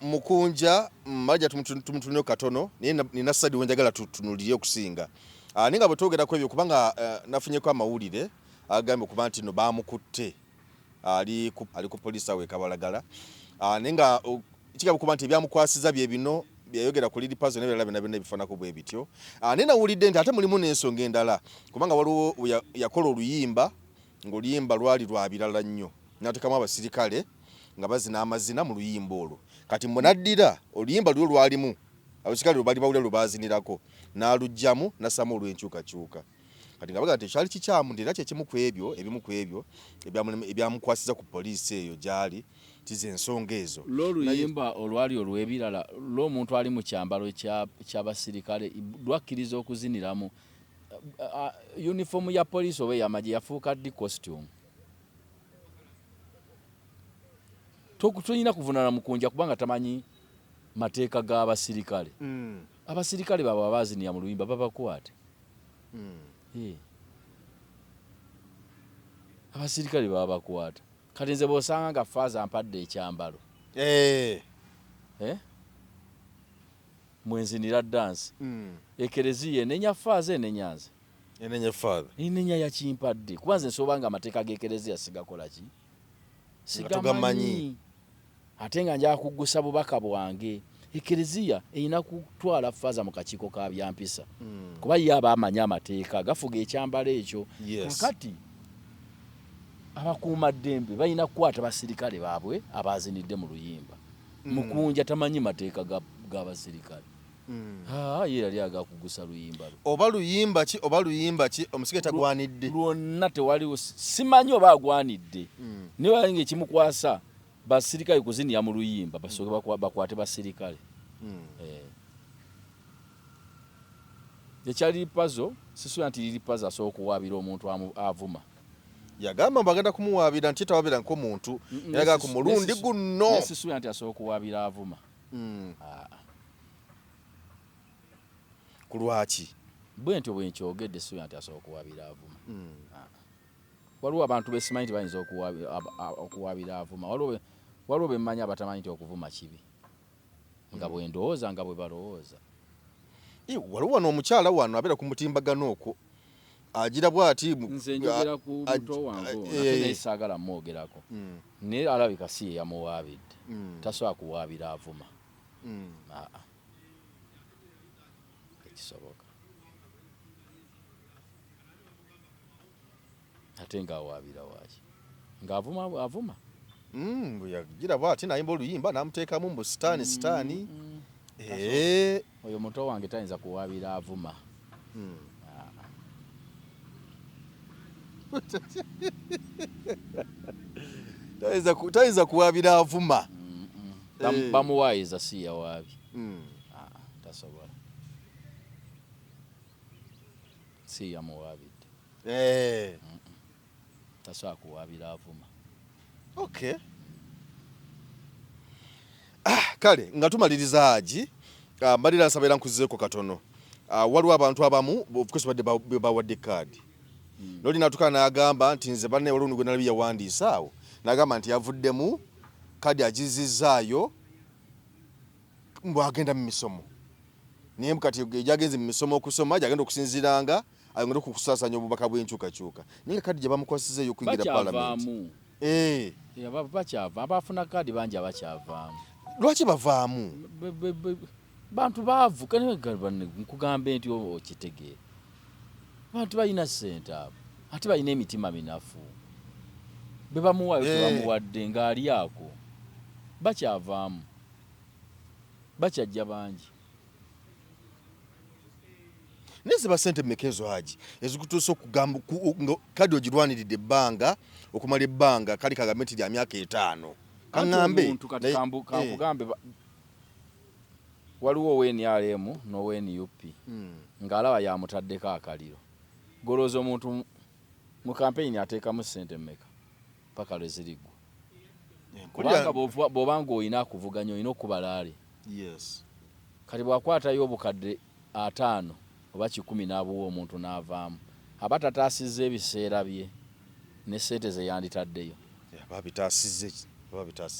Mukunja majja tumutunule katono, naye nina side wenjagala tutunulire okusinga. Naye nga bwe twogerako ebyo, kubanga nafunyeko amawulire agambye okuba nti no bamukutte ali ku poliisi awo e Kabalagala. Naye nga kigambye okuba nti ebyamukwasiza bye bino byayogera ku Lil Pazo n'ebirala byonna byonna ebifaanako bwe bityo. Naye nawulidde nti ate mulimu n'ensonga endala, kubanga waliwo yakola oluyimba ng'oluyimba lwali lwa birala nnyo, n'ateekamu abasirikale nga bazina amazina mu luyimba olwo. Kati mwe n'addira oluyimba lulwo lwalimu abasirikale lwe bali bawulira lwe baazinirako, n'aluggyamu n'assaamu olw'enkyukakyuka. Kati nga bagamba nti ekyali kikyamu, nti era kyekimu ku ebyo ebimu ku ebyo ebyamukwasiza ku poliisi eyo gy'ali, nti ze ensonga ezo. Lw'oluyimba olwali olw'ebirala lw'omuntu ali mu kyambalo ky'abasirikale lwakkiriza okuziniramu uniform ya poliisi oba ey'amagye yafuuka ddi costume? Tulina kuvunaana Mukunja kubanga tamanyi mateeka g'abasirikale. Abasirikale baabwe abaazinira mu luyimba babakwate. Abasirikale babakwata. Kati nze bw'osanga nga faaza ampadde ekyambalo mwenzinira dansi, ekereziya enenya faaza, enenya nze? Enenya father. Enenya yakimpadde, kuba nze nsobola nga amateeka g'ekereziya sigakola ki? Togamanyi. Sigamanyi, ate nga njagala kuggusa bubaka bwange. Ekereziya erina kutwala faaza mu kakiiko ka byampisa, kuba ye aba amanyi amateeka gafuga ekyambalo ekyo. Kakati abakuumaddembe balina kukwata basirikale baabwe abazinidde mu luyimba. Mukunja tamanyi mateeka g'abasirikale. Ye yali agakugusa luyimba lwe. Oba luyimba ki, oba luyimba ki, omusirikale tagwanidde. Lwonna tewaliwo, simanyi oba agwanidde, naye wali nga ekimukwasa basirikale kuzinira mu luyimba, basooke bakwate basirikale. Ekya Lil Pazo, sisuubira nti Lil Pazo asobola okuwaabira omuntu avuma. Yagamba mbu agenda kumuwaabira, nti tawaabira nk'omuntu, yagala ku mulundi guno. Naye sisuubira nti asobola okuwaabira avuma. Ku lwaki? Bwe ntyo bwe nkyogedde, sisuubira nti asobola okuwaabira avuma. Waliwo abantu besimanyi nti bayinza okuwaabira avuma. Waliwo bemmanyi abatamanyi nti okuvuma kibi, nga bwe ndowooza nga bwe balowooza. Waliwo wano omukyala wano abeera ku mutimbagano okwo. Agira bwati Nze njogera ku muto wange ono, ate naye saagala mwogerako. Naye alabika si ye yamuwaabidde. Tasobola kuwaabira avuma. Aa, tekisoboka. Ate ng'awaabira waaki? Ng'avuma avuma. Bwe yagira bwati n'ayimba oluyimba n'amuteekamu mbu sitaani sitaani. Eh. Oyo muto wange tayinza kuwaabira avuma. Tayinza kuwaabira avuma. Bamuwaayiza si yawaabi. Tasobola. Si yamuwaabidde. Tasobola kuwaabira avuma. Okay. Kale nga tumaliriza Haji, mbalira nsaba era nkuzizeeko katono. Waliwo abantu abamu of course badde bawadde kaadi. Noli n'atuuka n'agamba nti nze banne waliwo gwe nalabye yawandiise awo n'agamba nti yavuddemu kaadi agizizzaayo mbu agenda mu misomo. Naye kati egyagenze mu misomo okusoma gyagenda okusinziiranga ayongere okukusaasaanya obubaka bw'enkyukakyuka. Naye nga kaadi gye bamukwasizza ey'okuyingira Paalamenti. Bakyava, abafuna kaadi bangi abakyavaamu. Lwaki bavaamu? Bantu baavu, nkugambe nti okitegeera. Bantu balina ssente abo, ate balina emitima minafu. Be bamuwaayo tebamuwadde ng'ali ako. Bakyavaamu. Bakyajja bangi. Naye ziba ssente mmeka ezo Haji ezikutuusa okugamba kadi ogirwaniridde ebbanga okumala ebbanga kali kagambe nti lya myaka 5. Kaŋŋambe. Kati kankugambe waliwo owa NRM n'owa NUP ng'alaba yamutaddeko akaliro. Golooza omuntu mu kampeyini ateekamu ssente mmeka paka lwe ziriggwa. Kubanga bw'oba ng'olina akuvuganya olina okubalaale. Kati bw'akwatayo obukadde 5 oba 10 n'abuwa omuntu n'avaamu, aba tataasizza ebiseera bye ne ssente ze yanditaddeyo.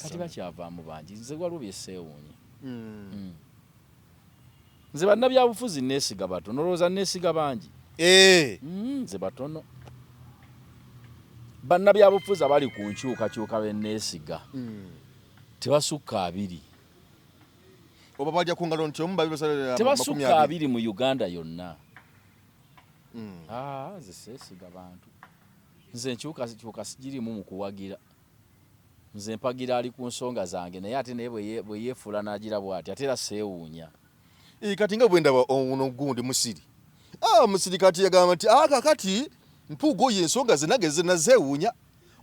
Kati bakyavaamu bangi. Nze waliwo bye seewuunya. Nze bannabyabufuzi neesiga batono, olowooza neesiga bangi? Nze batono. Bannabyabufuzi abali ku nkyukakyuka be neesiga tebasukka 2. Oba balya ku ngalo nti omu babiri basatu tebasukka 2 mu Uganda yonna. Nze seesiga bantu. Nze nkyukakyuka sigirimu mu kuwagira. Nze mpagira ali ku nsonga zange naye ate naye bwe yeefuula n'agira bw'ati ate era seewuunya. Kati nga bwe ndaba ono gundi Musiri. Musiri kati yagamba nti kakati Mpuuga oyo ensonga ze nange ze nazeewuunya.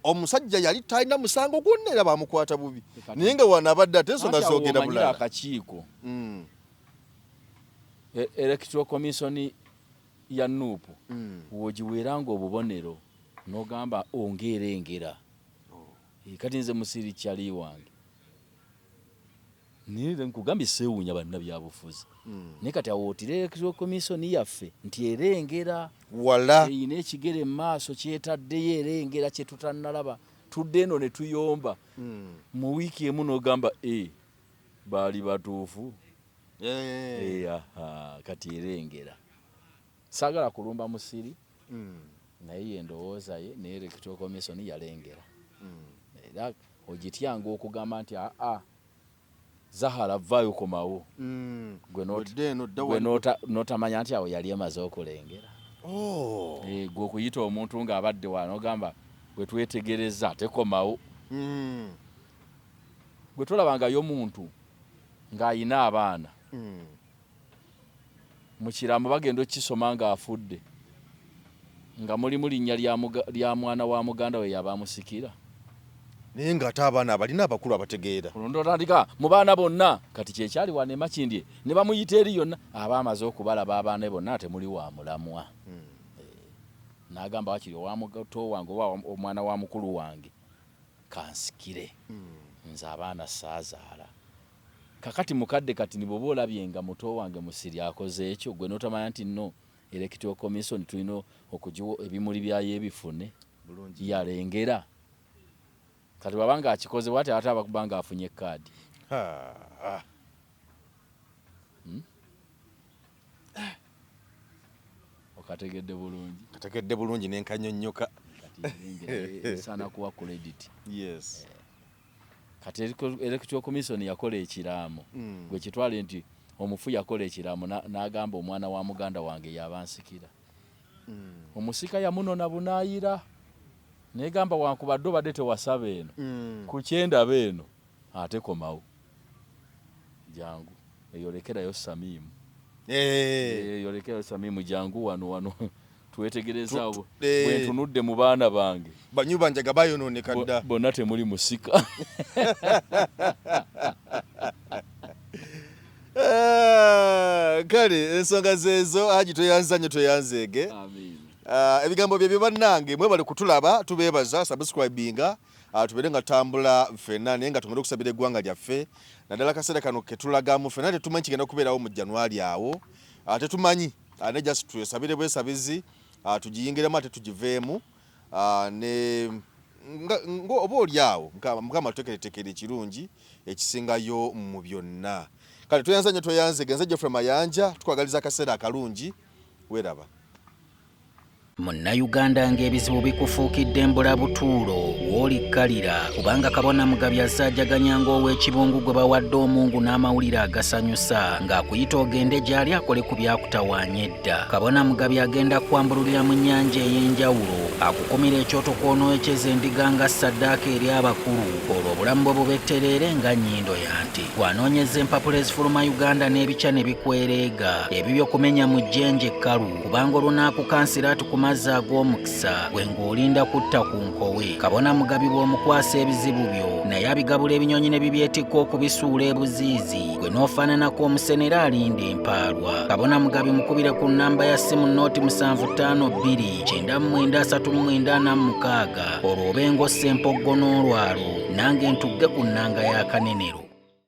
Omusajja yali talina musango gwonna era bamukwata bubi. Naye nga wano abadde ate ensonga zoogera bulala. Akakiiko. Electoral Commission ya NUP w'ogiweeranga obubonero n'ogamba ongeerengera. Kati nze Musiri kyali wange. Naye nkugambye seewuunya bannabyabufuzi. Naye kati awo otira Electoral Commission yaffe nti erengera. Wala. Erina ekigere mu maaso kyetaddeyo erengera kye tutannalaba. Tudde eno ne tuyomba. Mu wiiki emu n'ogamba baali batuufu. Kati erengera. Saagala kulumba Musiri. Naye ye ndowooza ye ne Electoral Commission yalengera. Era ogityanga okugamba nti Zahara vaayo komawo. Gwe n'otamanya nti awo yali emaze okulengera. Gwe okuyita omuntu ng'abadde wano n'ogamba bwe twetegereza tekomawo. Gwe tolabangayo muntu ng'ayina abaana. Mu kiraamo bagenda okukisoma ng'afudde. Nga mulimu linnya lya mwana wa muganda we yaba amusikira. Naye ng'ate abaana abalina abakulu abategeera. Olwo otandika mu baana bonna kati kyekyali wano e Makindye ne bamuyita eri yonna aba amaze okubalaba abaana bonna temuli wa mulamwa. N'agamba wakiri owa muto wange oba omwana wa mukulu wange kansikire. Nze abaana saazaala. Kakati mukadde kati ni bw'oba olabye nga muto wange Musiri akoze ekyo gwe n'otamanya nti no Electoral Commission tulina okugiwa ebimuli byayo ebifune yalengera. Kati bw'aba ng'akikoze bw'ati ate aba kuba ng'afunye kaadi. Okategedde bulungi? Kategedde bulungi nenkanyonnyoka. Kati esaana kuwa credit. Yes. Kati Electoral Commission yakola ekiraamo. Gwe kitwale nti omufu yakola ekiraamo n'agamba omwana wa muganda wange yabansikira. Omusika yamunona bunaayira, negamba wankubadde obadde tewasaba eno ku kyendaba eno, ate komawo jangu eyolekerayo Samiimu. Eyolekerayo Samiimu, jangu wano wano twetegereza bwentunudde mu baana bange. Banywi banjaga bayonooneka dda. Bonna temuli musika. Kale ensonga zeezo. Haji, tweyanza nnyo, tweyanzeege. Ebigambo byebyo bannange, mwebale kutulaba, tubeebaza subscribinga, tubeere nga tutambula ffenna, naye nga tugenda okusabira eggwanga lyaffe, naddala akaseera kano ketulagamu ffenna. Tetumanyi kigenda kubeerawo mu January awo, tetumanyi, ne just twesabire bwesabizi, tugiyingiremu ate tugiveemu, ne nga oba oli awo Mukama tuteekereteekere ekirungi ekisingayo mu byonna. Kale tweyanza nnyo, tweyanze genze Geoffrey Mayanja, tukwagaliza akaseera akalungi, weeraba. Munnayuganda ng'ebizibu bikufuukidde embulabutuulo, w'olikkalira kubanga Kabona Mugabi asaajaganya ng'ow'ekibungu gwe bawadde omungu n'amawulire agasanyusa ng'akuyita ogende gy'ali akole ku byakutawaanya edda. Kabona Mugabi agenda kwambululira mu nnyanja ey'enjawulo, akukumira ekyoto kw'onooyokyeza endiga nga ssaddaaka eri abakulu, olwo obulamu bwe bubettereere nga nnyindo ya nte. Bw'anoonyeza empapula ezifuluma Uganda n'ebikya ne bikwereega, ebibyo kumenya mu jjenje ekkalu, kubanga olunaakukansira ati ku mazzi ag'omukisa gwe ng'olinda kutta ku nkowe. Kabona Mugabi bw'omukwasa ebizibu byo, naye abigabula ebinyonyi ne bibyetikka okubisuula ebuziizi, gwe n'ofaananako omusenera alinda empaalwa. Kabona Mugabi mukubire ku nnamba ya ssimu 0752 93 46, olwo obe ng'ossa empoggo n'olwalo, nange ntugge ku nnanga ya Kanenero.